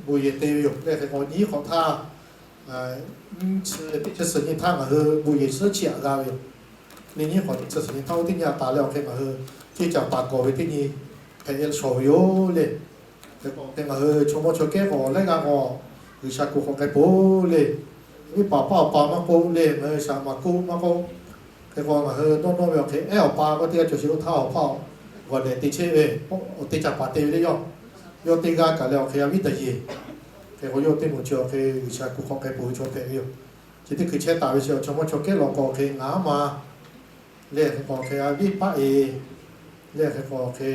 bon yehˬ te ve yoˬ. Leh hk'e k'o nyiˇ hiˉ hk'awꞈ htaˇ, teˇ chi suhˍ nyi htaˇ ngaˬ hui bon yehˬ suhˉ chi aꞈ g'a ve yoˬ. Leh nyiˇ hiˉ hk'awꞈ teˇ chi suhˍ nyi htaˇ oˇ teˇ nyi a taˍ leh awˬ hk'e ngaˬ hui ceˇ caˬ taˍ kawꞈ ve teˇ nyi hpehꞈ e shawˍ ve yoˬ le. Hk'e k'o hk'e ngaˬ hui chaw mawˇ chaw kehˉ k'awꞈ laiˉ g'aˇ k'awꞈ G'uiˬsha kuˬ hk'awꞈ k'ai peuˬ le. Viˉ paˍ paˇ awˬ pa maˇ k'oˆ le, ngaˬ hui shaꞈ maˍ k'oˆ maˇ k'oˆ, hk'e k'o ngaˬ hui dawˇ nawˇ ve awˬ hk'e ehˉ awˬ pa k'oˆ teˇ g'aˇ cawˬ sheˍ oˇ htaˇ awˬ hpaˇ g'awˬ dehꞈ te chehˇ ve, awˬ te caˇ paˍ te ve le yoˬ. Yawˇ teˇ g'aˇ kaꞈ leh awˬ hk'e a viˉ daꞈ yeˬ. Hk'e k'o yawˇ teˇ moˍ chi awˬ hk'e G'uiˬsha kuˬ hk'awꞈ k'ai peuˬ ve chaw hpehꞈ ve yoˬ. Chi teˇ hkui chehˇ taˍ ve chi awˬ chaw mawˇ chaw kehˉ law k'o hk'e ngaˬ aˉ ma leh hk'e k'o hk'e a viˉ paˆ e leh hk'e k'o hk'e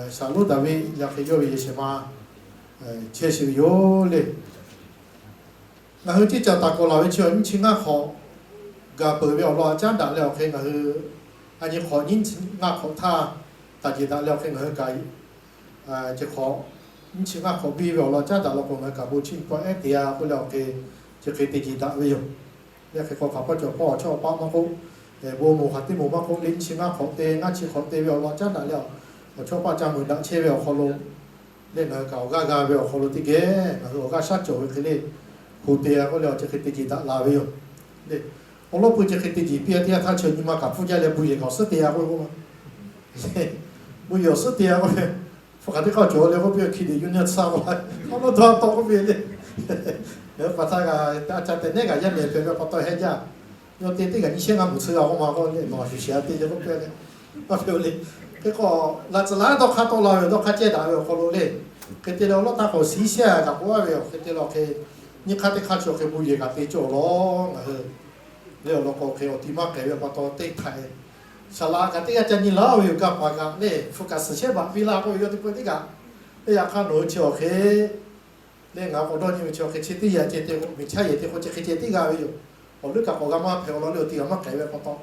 shaˍ lonˉ Daˍviˆ yaꞈ hk'e yawˇ ve yehˬ shehˍ ma chehˇ sheˍ ve yoˬ le. Ngaˬ hui ceˇ caˬ taˍ kawꞈ laˬ ve chi awˬ nyiˇ chi ngaˇ hk'awꞈ gaˬ peuˬ ve awˬ lawn aꞈ caˉ daꞈ leh awˬ hk'e ngaˬ hui a nyi hk'awꞈ nyiˇ chi ngaˇ hk'awꞈ htaˇ taˍ jeˬ daꞈ leh awˬ hk'e ngaˬ hui kaꞈ chi hk'awꞈ nyiˇ chi ngaˇ hk'awꞈ biˇ ve awˬ lawn caˉ daꞈ law k'o ngaˬ hui kaꞈ bon chiˇ paw ehˉ te-a k'oˆ leh awˬ hk'e chi hk'e te jeˬ daꞈ ve yoˬ. Leh hk'e k'o hk'aˬ hpawˇ cawˬ hpawˇ awˬ chawˇ awˬ paˇ maˇ k'oˆ, bon moˍ hk'aˬ teˇ moˍ maˇ k'oˆ, leh nyiˇ chi ngaˇ hk'awꞈ te, ngaˇ chi hk'awꞈ te ve awˬ lawn caˉ daꞈ leh awˬ chawˇ paˆ ca meuˍ daꞈ chehˇ ve awˬ hk'aw lo leh ngaˬ hui kaꞈ awˬ g'aˇ g'a ve awˬ hk'aw lo teˇ geh ngaˬ hui awˬ g'aˇ shaˉ cawˬ ve hk'e le, hpu te-a k'oˆ leh awˬ chi hk'e te jeˬ daꞈ la ve yoˬ. Leh awˬ lawn pui chi hk'e te jeˬ piˇ-a teˇ yanˇ htaˇ chi nyi ma kaꞈ hpfuhˇ jaˇ leh bon yehˬ kaꞈ awˬ suhˉ te-a k'oˆ ve k'o, bon yehˬ awˬ suhˉ te-a k'oˆ ve, hpu k'aˬ teˇ hk'aˇ cawˬ leh k'oˆ piˇ-a hki liꞈ yuˇ nyi tsuhˇ-a k'oˆ la, awˬ lawn dawˇ tawˆ k'oˆ piˇ le. Ngaˬ hui pa htaˇ g'a a ca tehꞈ nehˉ kaꞈ yaˇ nehˬ hpehꞈ ve pa taw hehˉ jaˇ. Yawˇ te teˇ kaꞈ nyiˇ shehˆ ngaˇ meuꞈ tsuhˇ g'a k'oˆ ma k'oˆ leh nawˬ shuˍ shiˍ-a te leh k'oˆ piˇ le. Aˇ hpehꞈ-o le. Hk'e k'o, laꞈ tcuhˍ laˉ dawˇ hk'aˇ tawˆ la ve dawˇ hk'aˇ cehˇ daꞈ ve awˬ hk'aw lo le. Hk'e te leh awˬ lawn htaˇ k'awꞈ shiˉ shehˇ-a kaꞈ k'oˆ-a ve yoˬ. Hk'e te leh awˬ hk'e nyiˇ hk'aˇ teˇ hk'aˇ chi awˬ hk'e bon yehˬ kaꞈ te cawˬ lawˬ ngaˬ hui leh awˬ lawn k'o hk'e awˬ ti maˇ k'ehˬ ve pa taw teˇ htaiꞈ shaˍ laꞈ kaꞈ teˇ g'aˇ ca nyi laˇ-o ve yoˬ. Gaˇ paˍ kaꞈ leh hpu kaꞈ suhˍ shehˉ baꞈ piˇ laˇ k'oˆ ve yawˇ teˇ pawehˇ teˇ kaꞈ leh yaꞈ hk'aˇ nawˬ hui chi awˬ hk'e leh ngaˬ k'awꞈ dawˇ nyi ve chi awˬ hk'e chi teˇ yanˇ ceh te k'o miˬ chaˇ yehˬ te k'o chi hk'e ceh teˇ g'a ve yoˬ. Awˬ leuˉ kaꞈ k'awꞈ g'a maˇ hpehꞈ-o law leh awˬ ti g'a maˇ k'ehˬ ve pa taw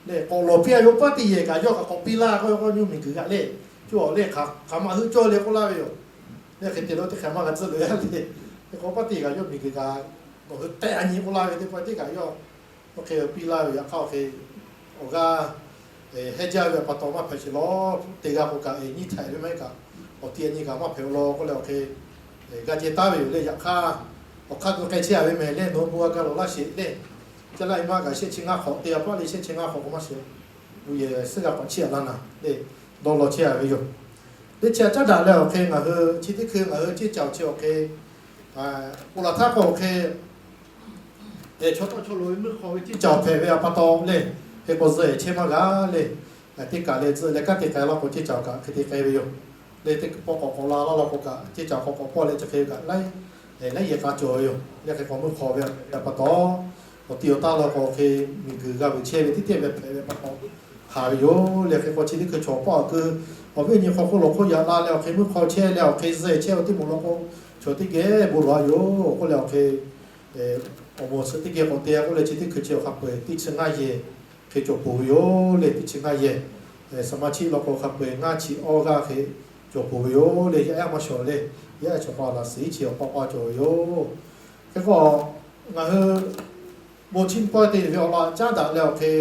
leh k'awꞈ lawˬ piˇ-a ve paˇ teˇ yehˬ kaꞈ yawˇ kaꞈ k'awꞈ piˇ laˇ k'oˆ ve k'o, nyi miˬguiˬ kaꞈ leh, co awˬ leh hk'aˬ maˇ heuˆ cawˇ leh k'oˆ laˇ ve yoˬ. Leh hk'e te leh teˇ hk'aˬ maˇ g'a tcuhˉ loꞈ-a le. Hk'e k'o paˇ teˇ g'aˇ yawˇ miˬguiˬ kaꞈ nawˬ hui tehꞈ a nyi k'oˆ laˇ ve teˇ pawehˇ teˇ kaꞈ yawˇ awˬ hk'e piˇ laˇ ve yaꞈ hk'aˇ awˬ hk'e awˬ g'aˇ hehˉ jaˇ ve pa taw maˇ hpehꞈ sheˍ lawˬ. Teˇ g'aˇ k'o kaꞈ nyiˇ htaiꞈ ve maˇ heˆ kaꞈ awˬ ti a nyi kaꞈ maˇ hpehꞈ-o law k'oˆ leh awˬ hk'e g'a ceh taˉ ve yoˬ leh yaꞈ hk'aˇ awˬ hk'aˇ keu k'ai chehˇ-a ve mehˍ leh nawˬ hui bon g'a gaˇ lawˬ laˇ sheˍ leh, caˇ laˇ-e maˇ kaꞈ shehˆ chi ngaˇ hk'awꞈ te-a paˆ leh shehˆ chi ngaˇ hk'awꞈ k'o maˇ sheˍ, bon yehˬ suhˉ g'a k'awꞈ chiˇ-a laˇ naˍ leh dawˇ law chehˇ-a ve yoˬ. Teˇ chi a caˉ daꞈ leh awˬ hk'e ngaˬ hui chi teˇ hkui ngaˬ hui ceˇ caˬ chi awˬ hk'e k'o laˬ htaˇ k'o awˬ hk'e chaw tawˇ chaw loꞈ ve meuˇ hk'aw ve ceˇ caˬ hpehꞈ ve pa taw leh, hk'e k'o zuhꞈ-e chehˇ maˇ g'a leh, teˇ kaˬ leh tzuhꞈ leh kanˉ te k'ai laˇ k'o ceˇ caˬ kaꞈ hk'e te k'ai ve yoˬ. Leh teˇ pawˆ k'awꞈ k'awꞈ la laˇ law k'o kaꞈ ceˇ caˬ k'awꞈ k'awꞈ pawˆ leh chi hk'e kaꞈ laiˉ laiˉ yehˬ k'a cawˬ ve yoˬ. Leh hk'e k'o meuˇ hk'aw ve pa taw, awˬ ti awˬ taˇ law k'o hk'e miˬguiˬ g'a vuiˬ chehˇ ve teˇ teˇ ve hpehꞈ ve pa taw haˍ ve yoˬ. Leh hk'e k'o chi teˇ hkui chaw pawˆ a keu awˬ viˉ awˬ nyi hk'aw hk'oˆ lawˬ hk'oˆ yaꞈ la leh awˬ hk'e meuˇ hk'aw chehˇ leh awˬ hk'e zuhꞈ-e chehˇ ve teˇ moˍ law k'o, chaw teˇ geh bon lawˬ-a yoˬ k'oˆ leh awˬ hk'e awˬ moˍ suhˍ teˇ geh k'awꞈ te-a k'oˆ leh chi teˇ hkui chi awˬ hk'a peu-eˬ teˇ chi ngaˇ yehˬ hk'e cawˬ peuˬ ve yoˬ. Leh teˇ chi ngaˇ yehˬ saˍ maˇ chiˆ law k'o hk'a peu-eˬ ngaˇ chi awˇ g'aˇ hk'e cawˬ peuˬ ve yoˬ. Leh yaˇ ehˉ maˇ shawˍ leh yaˇ ehˉ chaw pa laꞈ shiˍ chi awˬ pa pa cawˬ ve yoˬ. Hk'e k'o ngaˬ hui bon chiˇ pawehˇ te ve awˬ lawn caˉ daꞈ leh awˬ hk'e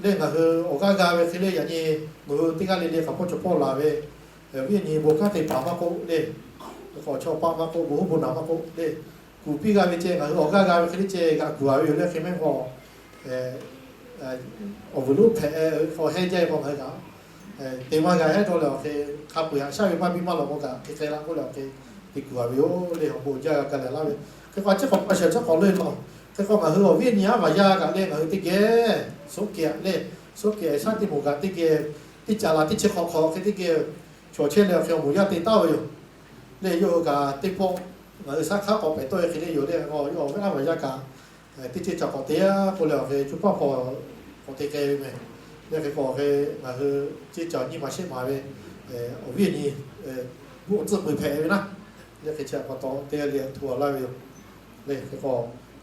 leh ngaˬ hui awˬ g'aˇ g'a ve hk'e leh yaꞈ nyi ngaˬ hui teˇ g'aˇ le le hk'aˬ hpawˇ cawˬ hpawˇ laˬ ve awˬ viˉ awˬ nyi bon kanˉ te paˍ maˇ k'oˆ leh, k'awꞈ chaw paˆ maˇ k'oˆ, bon huˉ bon naˍ maˇ k'oˆ leh, kuˬ piˇ g'a ve ceh ngaˬ hui awˬ g'aˇ g'a ve hk'e le ceh g'aꞈ kuˬ-a ve yoˬ. Leh hk'e mehˆ k'o awˬ vuiˬ lonˉ hpehꞈ-e k'o hehˉ jaˇ-e k'o ngaˬ hui kaꞈ Te maˇ g'a hehˉ dawˇ leh awˬ hk'e, hk'a peu-eˬ haꞈ shaˉ ve maˇ biˇ maˇ lawꞈ k'o kaꞈ hk'e k'ai la k'oˆ leh awˬ hk'e te kuˬ a ve yoˬ le. Awˬ bon jaˇ g'a ka leh laˇ ve hk'e k'o, a ciˉ k'awꞈ pa shehˍ chi k'awꞈ lo-e law. Hk'e k'o ngaˬ hui awˬ viˉ nyi aˉ vaˬ yaˇ kaꞈ le, ngaˬ hui teˇ geh soˉ kehˬ le, soˉ kehˬ shaˉ teˇ moˍ kaꞈ teˇ geh, teˇ ca la teˇ chi hk'awꞈ hk'awꞈ hk'e teˇ geh chaw chehˇ leh awˬ hk'e awˬ moˍ yaˇ te taˍ ve yoˬ le. Yawˇ hui kaꞈ teˇ pawˆ ngaˬ hui shaˉ hk'aˉ k'awꞈ pehꞈ tawˆ ve hk'e le yoˬ le. Yawˇ awˬ viˉ aˉ vaˬ yaˇ kaꞈ teˇ ceuˬ ca k'awꞈ te-a k'oˆ leh awˬ hk'e co paˇ hpaw k'awꞈ te k'ai ve meh. Leh hk'e k'o awˬ hk'e ngaˬ hui ceˇ ca nyi ma shehˆ ma ve awˬ viˉ awˬ nyi, buˆ awˬ tcuhˆ peuˬ hpehꞈ ve naˉ, leh hk'e chi pa taw teˇ g'aˇ le htaꞈ hto a laˇ ve yoˬ. Leh hk'e k'o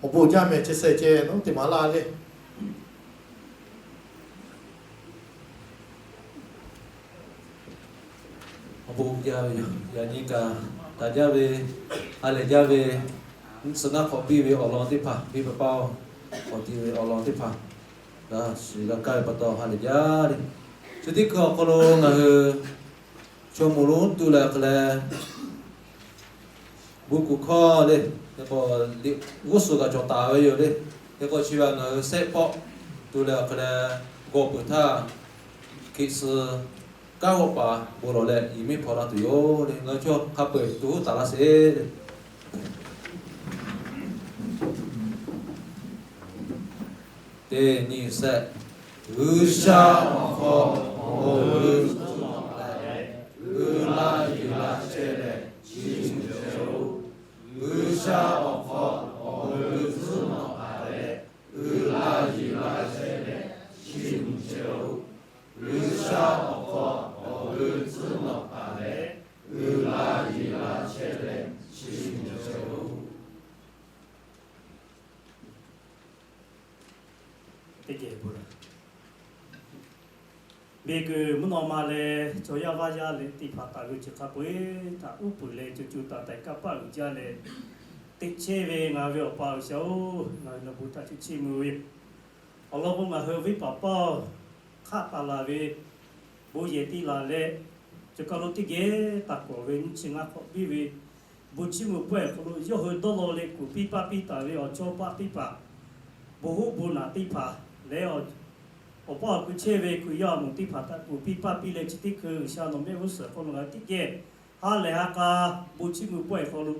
awˬ bon jaˇ meh, chi seh ceh nawˉ te maˍ laˇ le. Awˬ bon jaˇ ve yoˬ. Yaꞈ nyi kaꞈ daꞈ jaˇ ve, ha lehˬ jaˇ ve, suh ngaˇ hk'awꞈ biˇ ve awˬ lawn teˇ hpaˍ, biˇ pa paˇ-oˬ, k'awꞈ tiꞈ ve awˬ lawn teˇ hpaˍ g'a shiˍ g'a kaˇ ve pa taw ha lehˬ jaˇ le. Chi teˇ hkui awˬ hk'aw lo ngaˬ hui chaw moˍ lonˉ tu leh hk'e leh, bon kuˬ hkawˇ le, hk'e k'o liꞈ g'uˇ suhˍ kaꞈ cawˬ taˍ ve yoˬ le. Hk'e k'o chi ve ngaˬ hui sehˆ pawˆ tu leh awˬ hk'e leh, g'aw peuˬ htaˇ hkiˆ suh kanˉ g'awˆ paˍ bon lawˬ leh yiˬ miˉ hpaw laˇ tuˬ yoˬ le. Ngaˬ hui chaw hk'a peu-eˬ tu huˉ taˍ laˇ sheˍ le. Teˇ nyi sehˆ. G'uiˬsha awˬ hk'aw awˬ hui tcuhˉ nawꞈ taˍ leh, uiˍ la yuˬ la chehˇ leh chiˇ mvuh chehˇ-oˆ. G'uiˬsha awˬ hk'aw awˬ hui tcuhˉ nawꞈ taˍ leh, uiˍ la yuˬ la chehˇ leh chiˇ mvuh chehˇ-oˆ. G'uiˬsha awˬ hk'aw awˬ hui tcuhˉ nawꞈ taˍ leh, uiˍ la yuˬ la chehˇ leh chiˇ mvuh chehˇ-oˆ. Teˇ geh bon laˬ. Miˬguiˬ mvuhˇ naw ma leh chaw yaˇ vaˇ yaˇ leh teˇ hpaˍ taˍ ve chi hk'a peu-eˬ htaꞈ uˉ peunˍ leh co co taiˍ taiˍ kanˇ paˆ uiˍ jaˇ leh, teꞈ chehˇ ve ngaˬ ve Awˬ pa G'uiˬsha-oˬ, ngaˬ hui nawˬ bon htaꞈ chiˇ chiˇ mvuh ve yoˬ. Awˬ lawn k'o, ngaˬ hui venˇ paˍ paˇ-oˬ, hk'aˆ taˍ laˬ ve bon yehˬ te laˬ leh, chi kaˬ lo teˇ geh taˍ kawꞈ ve nyiˇ chi ngaˇ hk'awꞈ biˇ ve bon chiˇ mvuh pawehˇ awˬ hk'aw lo yawˇ hui dawˇ law leh kuˬ piˇ paˇ piˇ taˍ ve awˬ chawˇ paˆ teˇ hpaˍ, bon hoˉ bon naꞈ teˇ hpaˍ leh, awˬ paˇ awˬ ku chehˇ ve Hkriꞈ yaˇ awˬ moˍ teˇ hpaˍ htaꞈ kuˬ piˇ paˇ piˇ leh, chi teˇ hkui G'uiˬsha nawˬ mehˆ g'uˇ suhˍ hk'aw lo ngaˬ hui teˇ geh ha lehˬ ha k'a bon chiˇ mvuh pawehˇ awˬ hk'aw lo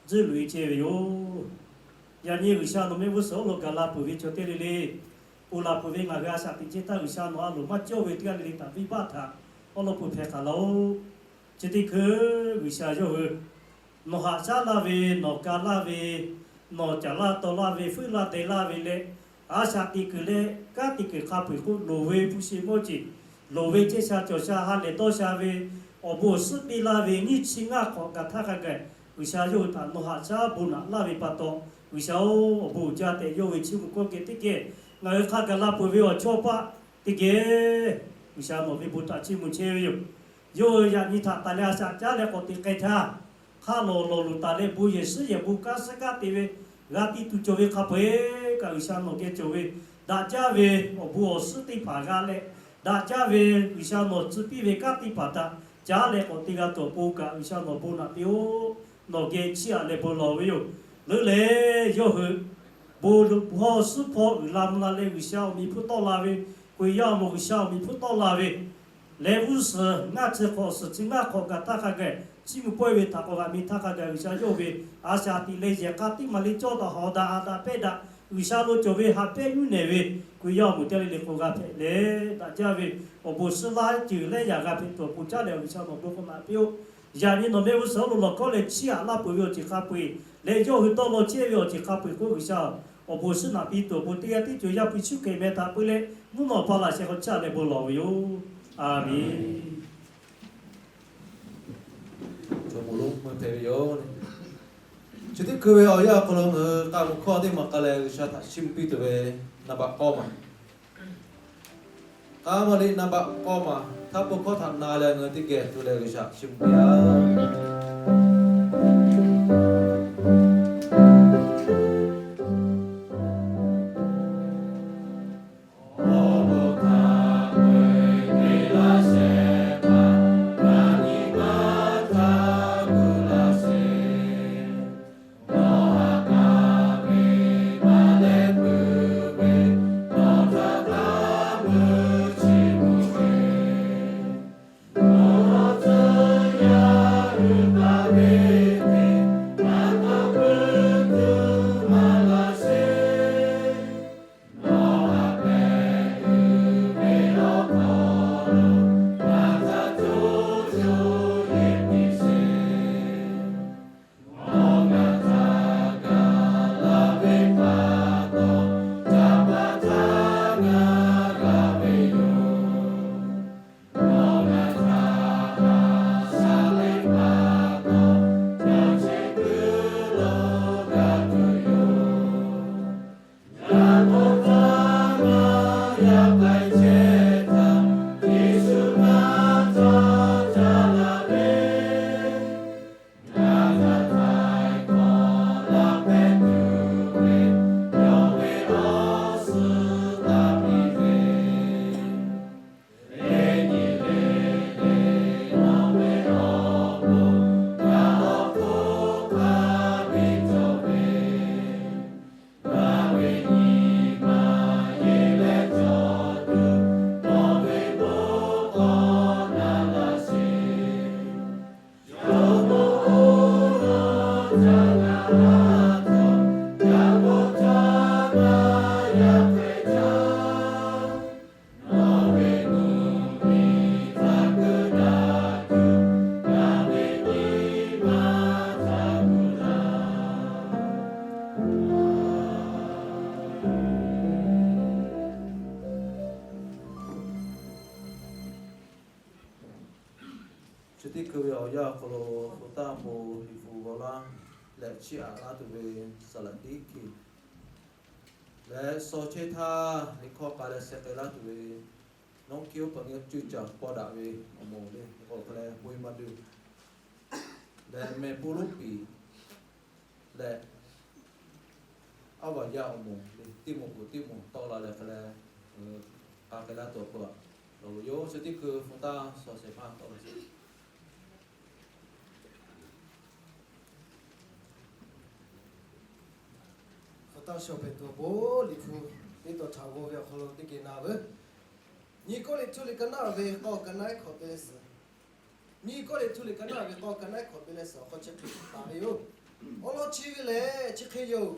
tzuhˆ loꞈ-e chehˇ ve yoˬ. Yaꞈ nyi G'uiˬsha nawˬ mehˆ g'uˇ suhˍ awˬ lo gaˬ la peuˬ ve chaw teˇ le le, ponˬ laˬ peuˬ ve ngaˬ hui a shaꞈ teꞈ chehˇ htaˇ, G'uiˬsha nawˬ a loˍ maˇ cawˇ ve teˇ g'aˇ le le htaꞈ venˇbaˆ htaꞈ awˉ lawˉ peuˬ hpehꞈ taˍ laˇ-oˆ. Chi teˇ hkui G'uiˬsha yawˇ hui nawˬ haꞈ shaˉ laˇ ve, nawˬ ka laˇ ve, nawˬ caˍ laˇ taw laˇ ve, fuiˉ laˇ deh laˇ ve leh, a shaꞈ teꞈ kuiˬ leh kanˉ teꞈ kuiˬ hk'a peu-eˬ k'o, loˍ ve hpu shi mawˇ jeˬ, loˍ ve chehˇ sha cawˬ sha ha lehˬ dawˇ sha ve, awˬ bon awˬ suhˉ piˇ laˇ ve nyiˇ chi ngaˇ hk'awꞈ gaˬ htaˇ hk'a gaˬ, G'uiˬsha yawˇ hui htaꞈ nawˬ haꞈ shaˉ bon naꞈ laˇ ve pa taw, G'uiˬsha-oˬ, awˬ bon uiˍ jaˇ tehꞈ yawˇ ve chiˇ mvuh kawˇ geh teˇ geh, ngaˬ hui hk'a gaˬ la peuˬ ve awˬ chawˇ paˆ teˇ geh, G'uiˬsha nawˬ ve bon htaꞈ chiˇ mvuh chehˇ ve yoˬ. Yawˇ hui yaꞈ nyi htaꞈ taˍ leh a shaꞈ caˉ leh k'awꞈ teꞈ k'ai htaˇ, hk'a lawˬ lawˬ luˬ taˍ leh bon yehˬ shiˉ yehˬ bon kanˉ suhˉ kanˉ te ve g'a tiˇ tuˬ cawˬ ve hk'a peu-eˬ kaꞈ, G'uiˬsha nawˬ geh cawˬ ve daꞈ jaˇ ve awˬ bon awˬ suhˉ teˇ hpaˍ g'a leh, daꞈ jaˇ ve G'uiˬsha nawˬ tcuh piˇ ve kanˉ teˇ hpaˍ htaꞈ caˉ leh k'awꞈ te g'a tuˬ awˬ pon kaꞈ, G'uiˬsha nawˬ bon naꞈ piˇ-oˆ. Nawˬ geh chiˇ aꞈ leh bon lawˬ ve yoˬ. Leuˉ leh yawˇ hui bon hawˇ suhˉ hpawˇ uiˍ la mvuh la leh G'uiˬsha awˬ meh hpfuhˇ tawˆ la ve, Hkriꞈ yaˇ awˬ moˍ G'uiˬsha awˬ meh hpfuhˇ tawˆ la ve, leh g'uˇ suhˍ ngaˇ chi hk'awꞈ suhˍ chi ngaˇ hk'awꞈ gaˬ htaˇ hk'a gaˬ chiˇ mvuh pawehˇ ve htaꞈ k'awꞈ g'aꞈ mi htaˇ hk'a gaˬ G'uiˬsha yawˇ ve a shaꞈ teꞈ leh yehˬ k'a tiˉ maˍ le cawˇ daꞈ hawˍ daꞈ haꞈ daꞈ pehˇ daꞈ, G'uiˬsha lo cawˬ ve haꞈ pehˇ nyiˇ nehˬ ve Hkriꞈ yaˇ awˬ moˍ teˇ g'aˇ le le hk'aw g'a hpehꞈ leh daꞈ jaˇ ve awˬ bon suhˉ laˇ ceuˬ leh yaꞈ g'a hpehꞈ tuˬ awˬ pon caˉ leh G'uiˬsha nawˬ bon hk'aw naꞈ piˇ-oˆ. Yaꞈ nyi nawˬ mehˆ g'uˇ suhˍ awˬ lo lawˬ hkawˉ leh chiˇ aꞈ laˇ peuˬ ve awˬ ceuˬ hk'a peu-eˬ leh yawˇ hui dawˇ law chehˇ ve awˬ ceuˬ hk'a peu-eˬ k'o, G'uiˬsha awˬ bon suhˉ naꞈ piˇ tuˬ awˬ pon teˇ g'aˇ tiˉ co yaˇ pu Yeˍsuˆ Hkriꞈ meh htaꞈ peu leh mvuhˇ naw pa laꞈ sheh hk'aw caˇ leh bon lawˬ ve yoˬ. A menˬ. Chi teˇ hkui ve awˬ yanˇ awˬ hk'aw lo ngaˬ hui k'a mawˬ hkawˇ teˇ maˬ k'a leh G'uiˬsha htaꞈ chiˇ mvuh piˇ tuˬ ve naˍ baꞈ k'awˇ maˬ, k'a maˬ liꞈ naˍ baꞈ k'awˇ maˬ htaˇ pawˇ hkawˇ htaꞈ na leh ngaˬ hui teˇ geh tu leh G'uiˬsha chiˇ mvuh piˇ-a. Chi teˇ hkui ve awˬ yanˇ awˬ hk'aw lo hpu taˇ hpu liꞈ hpu g'aw laˇ leh chiˇ aꞈ laˇ tuˬ ve saˍ laꞈ teˇ hkui leh, shaw chehˇ htaˇ liꞈ hkawˇ k'a leh sheh k'ai laˇ tuˬ ve, nawˉ hkiˇ oˇ hpaˍ nyi cuˇ caˬ paw daꞈ ve awˬ moˍ le k'o hk'e leh, bon maˇ duˬ leh mehˬ pon lonˉ piˍ leh, aˉ vaˬ yaˇ awˬ moˍ le, teˇ moˍ k'o teˇ moˍ tawˆ la leh hk'e leh, k'a k'ai laˇ tuˬ awˬ pon aꞈ, awˬ lo yoˬ. Chi teˇ hkui hpu taˇ shaw shehˍ hpaˇ tawˆ la sheˍ. Hpu taˇ shaw hpehꞈ tuˬ awˬ pon liꞈ hpu teˇ taw htaꞈ g'aw ve awˬ hk'aw lo teˇ geh na veuˬ. Nyi Kawˇrenˍhtuˆ liꞈ ka naˉ ve k'awˇ ka naˉ hkawꞈ te leh suhˍ. Nyi Kawˇrenˍhtuˆ liꞈ ka naˉ ve k'awˇ ka naˉ hkawꞈ te leh suhˍ awˬ hk'aw chi hk'e taˍ ve yoˬ. Awˬ lawn chi ve lehˬ chi hk'e yoˬ.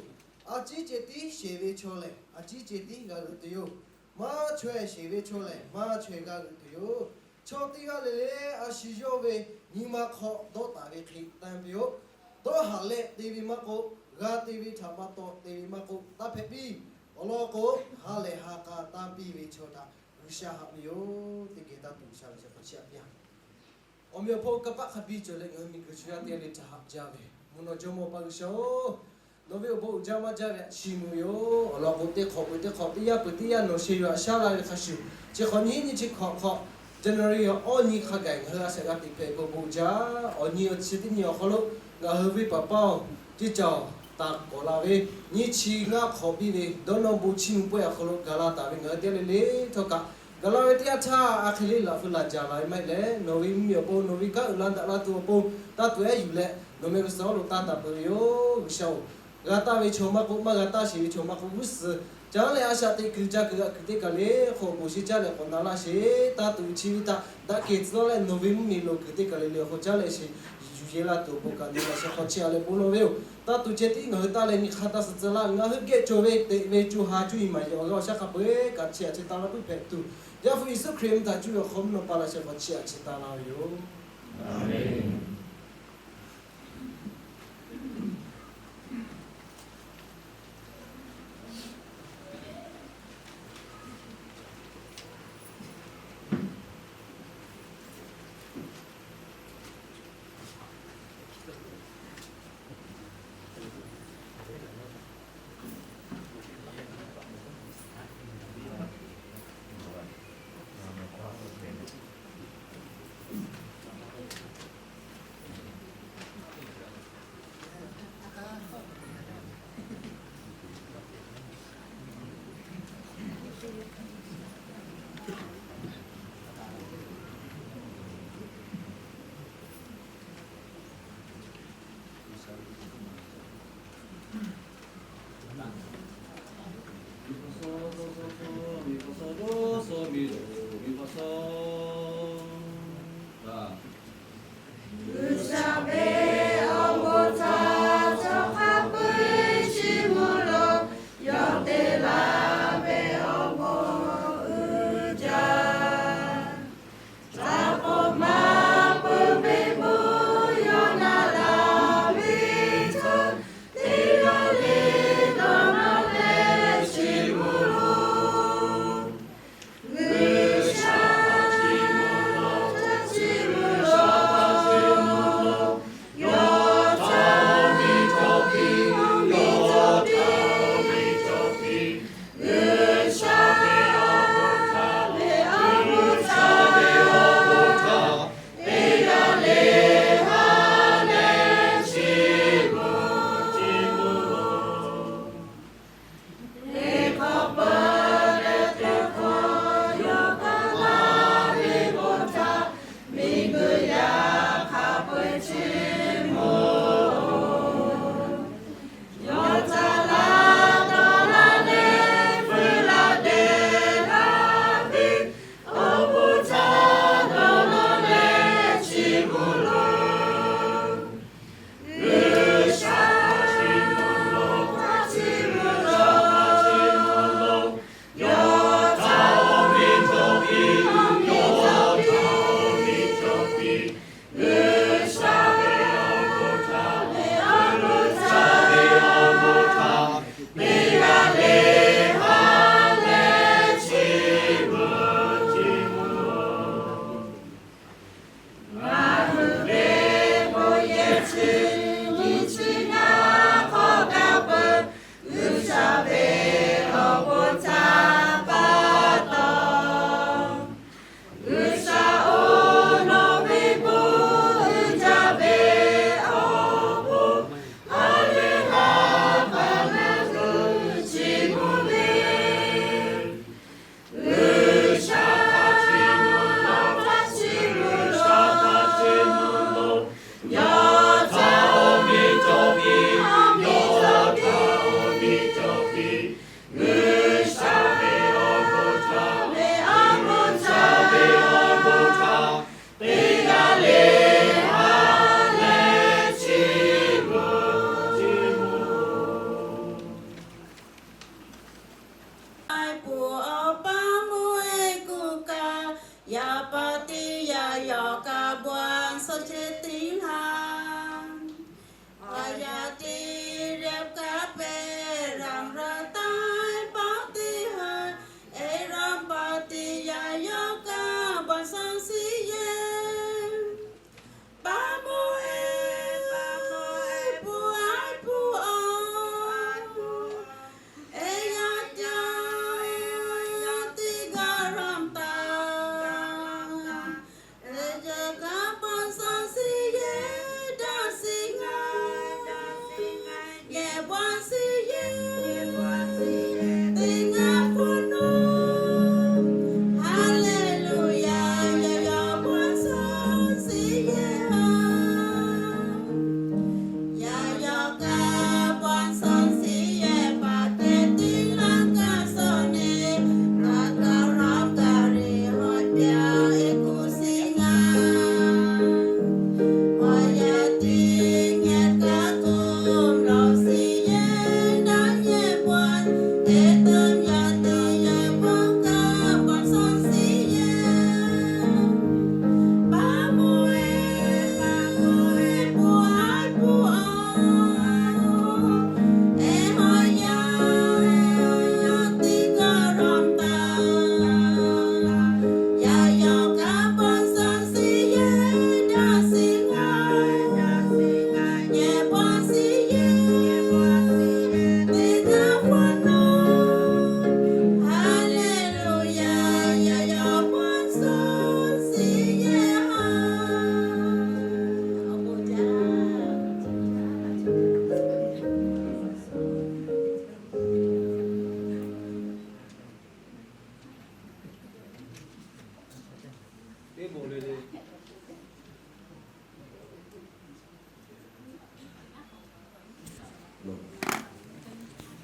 A ciˉ ceh tiˉ sheˍ ve chaw lehˬ, a ciˉ ceh tiˉ g'a g'euꞈ tuˬ yoˬ. Maˇ chaweh sheˍ ve chaw lehˬ, maˇ chaweh g'a g'euꞈ tuˬ yoˬ. Chaw teˇ g'aˇ le le a shu yawˇ ve nyi ma hk'aw dawˇ taˍ ve hk'e tanˇ piˇ-oˆ. Dawˇ haˍ leh te ve maˇ k'oˆ, g'a te ve htaꞈ pa taw te ve maˇ k'oˆ, taˇ hpehꞈ piˇ. Awˬ lawn k'o, ha lehˬ ha k'a tanˇ piˇ ve chaw htaꞈ G'uiˬsha haꞈ ve yoˬ. Teˇ geh taˇ tuˬ G'uiˬsha ve chaw hk'aw chiˇ aꞈ piˇ-a. Awˬ meꞈ awˬ hpon kanˇ paˆ hk'a biˇ cawˬ leh ngaˬ hui miˬguiˬ shu yaˇ teˇ g'aˇ le htaꞈ haꞈ jaˇ ve, mvuhˇ naw jawˇmawˇ Paˍ G'uiˬsha-oˬ, nawˬ ve awˬ bon uiˍ jaˇ maˇ jaˇ ve htaꞈ chiˇ mvuh ve yoˬ. Awˬ lawn k'o, teˇ hk'awꞈ peuˬ teˇ hk'awꞈ, teˇ yanˇ peuˬ teˇ yanˇ nawˬ sheh yuˬ haꞈ shaˉ la ve hk'a shuˍ, chi hk'awꞈ nyiˇ nyiˇ chi hk'awꞈ hk'awꞈ, January awˇ nyi hk'a gaˬ ngaˬ hui a shaꞈ g'a teꞈ hpehꞈ ve bon uiˍ jaˇ. Awˬ nyi awˬ chi teˇ nyi awˬ hk'aw lo ngaˬ hui ve paˍ paˇ-oˬ, teˇ caˬ taˍ k'awꞈ la ve, nyiˇ chi ngaˇ hk'awꞈ biˇ ve dawˇ nawˇ bon chiˇ mvuh pawehˇ awˬ hk'aw lo gaˬ la taˍ ve ngaˬ hui teˇ g'aˇ le le htawˇ kaꞈ, gaˬ la ve teˇ yanˇ htaˇ a hk'e le laꞈ feu laˬ jaˬ la ve maˇ heˆ leh, nawˬ ve mvuhˇmiˬ awˬ pon, nawˬ ve kanˉ uiˍ la daꞈ la tuˬ awˬ pon, taˇ tuˬ ehˉ yuˬ leh nawˬ meh ve suhˍ lo taˇ taˍ peuˬ ve yoˬ. G'uiˬsha-oˬ, g'a taˇ ve chaw maˇ k'oˆ, maˇ g'a taˇ sheˍ ve chaw maˇ k'oˆ, g'uˇ suhˍ caˉ leh a shaꞈ teꞈ kuiˬ ca kuiˬ g'a kuiˬ teˇ kaˬ le hk'oˆ awˬ bon shiˍ caˉ leh k'awꞈ na laˇ sheˍ. Taˇ tuˬ chi ve htaꞈ daꞈ kehˬ tcuh lawˇ leh nawˬ ve mvuhˇmiˬ loˍ kuiˬ teˇ kaˬ le le awˬ hk'oˆ caˉ leh sheˍ yuˬ yehˇ laˇ tuˬ awˬ pon kaꞈ nawˬ laꞈ sheh hk'aw chiˇ aꞈ leh bon lawˬ ve yoˬ. Taˇ tuˬ ceh tiˉ ngaˬ hui taˇ leh nyi hk'aˇ taˇ suh tcuh laˇ. Ngaˬ hui geh cawˬ ve teꞈ ve co ha cuˇ yiˍ maˍ yiˍ awˬ g'aˇ awˬ shaˉ hk'a peu-eˬ kaꞈ chiˇ aꞈ chi taˇ laˇ puiˉ hpehꞈ tuˬ, Yaˇ hpu Yeˍsuˆ Hkriꞈ mvuhˇ htaꞈ cuˇ ve awˬ hk'aw mvuhˇ naw pa laꞈ sheh hk'aw chiˇ aꞈ chi taˇ laˇ ve yoˬ.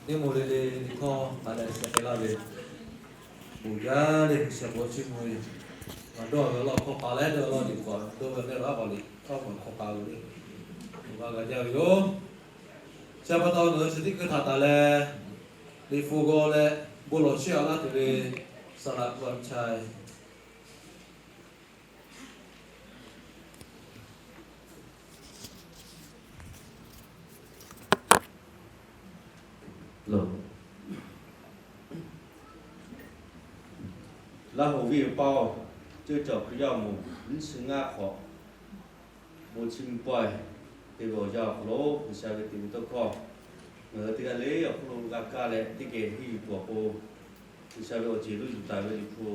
Teˇ moˍ le le liꞈ hkawˇ k'aꞈ leh sheh k'ai laˇ ve, bon jaˇ le G'uiˬsha bon chiˇ mvuh ve yoˬ. Ngaˬ dawˇ ve awˬ lawn hkawˇ k'aꞈ leh dawˇ law liꞈ k'awꞈ dawˇ ve leh laˇ k'awꞈ liꞈ hkawˇ k'awꞈ hkawˇ k'aꞈ ve le, bon g'a g'a jaˇ ve yoˬ. Chi pa taw ngaˬ hui chi teˇ hkui htaꞈ taˍ leh, liꞈ hpu g'aw leh bon lawˬ chehˇ a laˇ tuˬ ve Saˍ laꞈ G'uiˬsha Laˇ hoꞈ viˇ paˇ-oˬ, ceuˇ cawˬ Hkriꞈ yaˇ awˬ moˍ nyiˇ chi ngaˇ hk'awꞈ, bon chiˇ mvuh pawehˇ te ve awˬ yanˇ awˬ hk'aw lo G'uiˬsha ve teꞈ ve tawˇ hkawˇ ngaˬ hui teˇ g'aˇ le awˬ hk'aw lo g'a kaˇ leh teˇ geh henˇ yuˬ tuˬ awˬ pon, G'uiˬsha ve awˬ ceˬ lo yuˬ taˍ ve liꞈ hpu,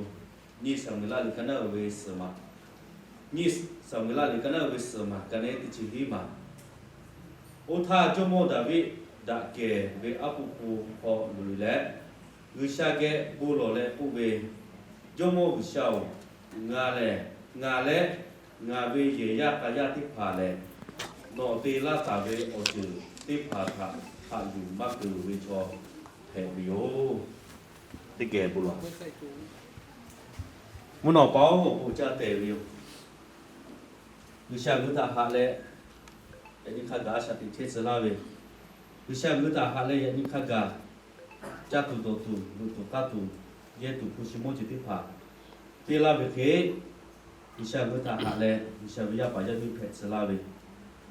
nyiˇ Saˍmo-eˍlaˆ liꞈ ka naˉ uiˍ ve suhˍ maˬ, nyiˇ Saˍmo-eˍlaˆ liꞈ ka naˉ uiˍ ve suhˍ maˬ ka neˉ teˇ chi hiˉ maˬ. Oˇ htaˇ Jawˇmawˇ Daˍviˆ daꞈ kehˬ ve aˉ poꞈ hk'aw loꞈ e leh, G'uiˬsha geh bon lawˬ leh k'oˆ ve, Jawˇmawˇ G'uiˬsha-oˬ, ngaˬ lehˬ, ngaˬ leh ngaˬ ve yehˬ yaˇ k'a yaˇ teˇ hpaˍ lehˬ, nawˬ te laˇ taˍ ve awˬ ceuˬ teˇ hpaˍ htaꞈ haꞈ yuˬ maˇ keunˍ ve chaw hpehꞈ ve yoˬ. Teˇ geh bon lawˬ. Mvuhˇ naw pa-oˬ, awˬ bon caˇ tehˬ ve yoˬ. G'uiˬsha ngaˬ hui htaꞈ haꞈ leh, yaꞈ nyi hk'a gaˬ a shaꞈ teꞈ chehˇ tcuh laˇ ve, G'uiˬsha ngaˬ hui htaꞈ haꞈ leh yaꞈ nyi hk'a gaˬ caˇ tuˬ dawˬ tuˬ, luꞈ tuˬ k'aˇ tuˬ, yehˇ tuˬ hpu shi mawˇ ceuˬ teˇ hpaˍ te laˇ ve hk'e, G'uiˬsha ngaˬ hui htaꞈ haꞈ leh G'uiˬsha ve yaˇ paˍ yaˇ miˇ hpehꞈ tcuh laˇ ve,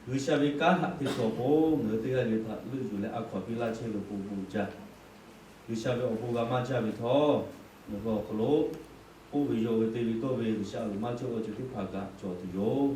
G'uiˬsha ve kanˉ htaꞈ te shawˍ k'o, ngaˬ hui teˇ g'aˇ le htaꞈ leuˆ yuˬ leh a hkaw piˇ laˇ chehˇ ve awˬ pon bon jaˇ. G'uiˬsha ve awˬ bon g'a maˇ jaˇ ve htawˇ, nawˬ hui awˬ hk'aw lo k'oˆ ve yaw ve te ve tawˇ ve G'uiˬsha loˍ maˇ cawˇ ve awˬ ceuˬ teˇ hpaˍ kaꞈ cawˬ tuˬ yoˬ.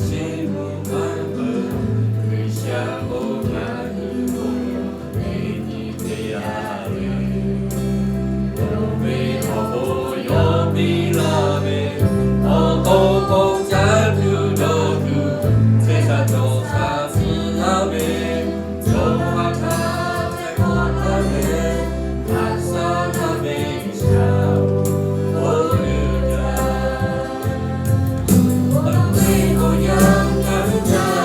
Chi mvuhˇ maˇ peuˬ G'uiˬsha k'o ngaˬ hui bon lawˬ ve nyi te yaˇ ve, oˇ ve awˬ bon yawˇ piˇ laˇ ve, awˬ to k'o caˇ tuˬ dawˇ tuˬ, chehˇ sha cawˬ sha tcuh laˇ ve, chaw hk'aˬ htaˇ hk'awꞈ laˇ ve, haꞈ shaˉ laˇ ve G'uiˬsha oˬ, oˇ ve awˬ yanˇ ngaˬ hui ca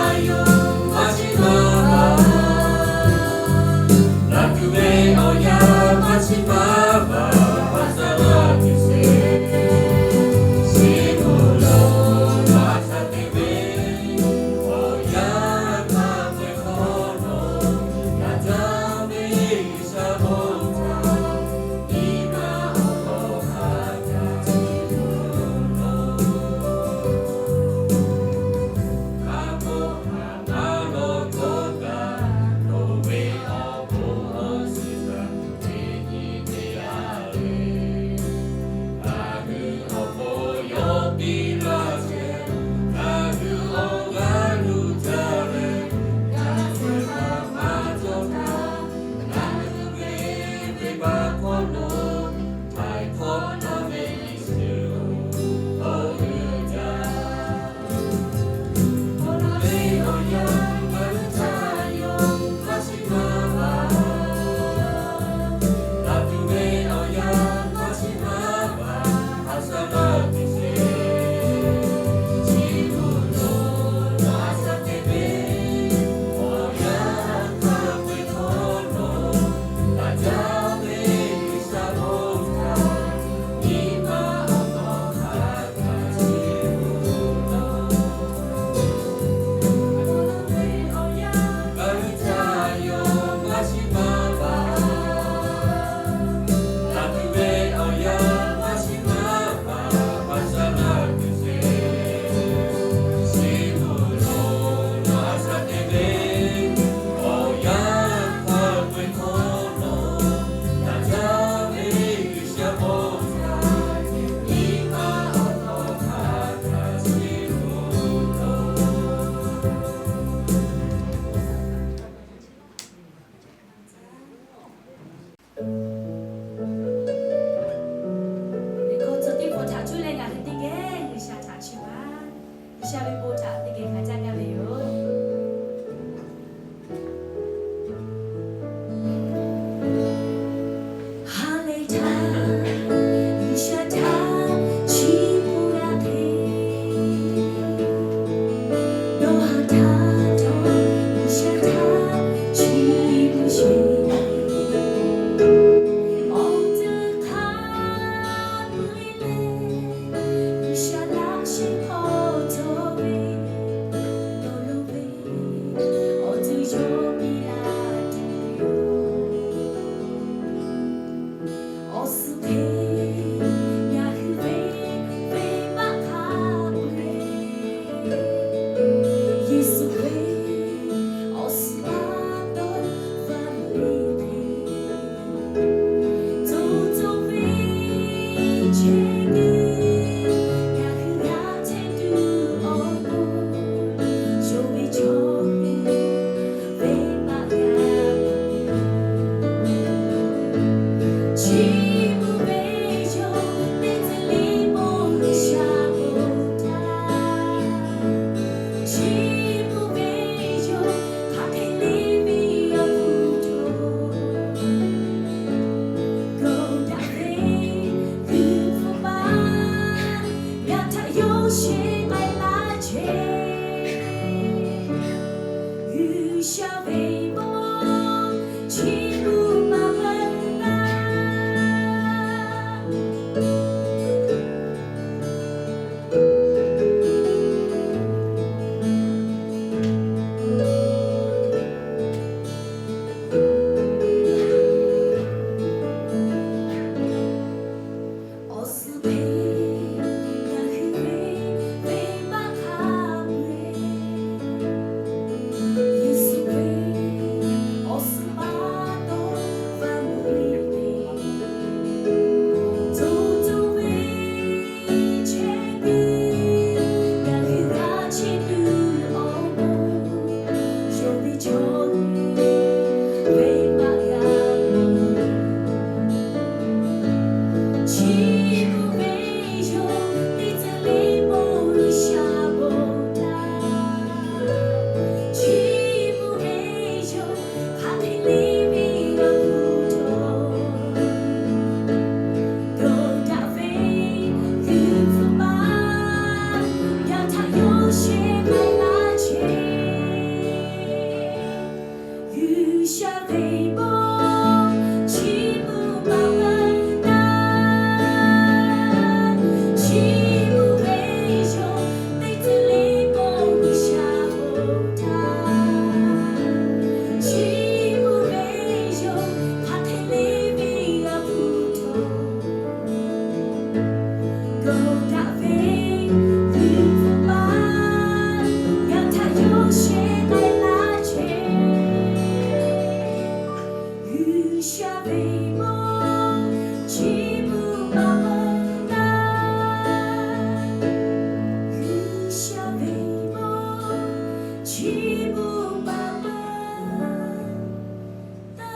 Chi beuꞈ baˬ paˍ taˇ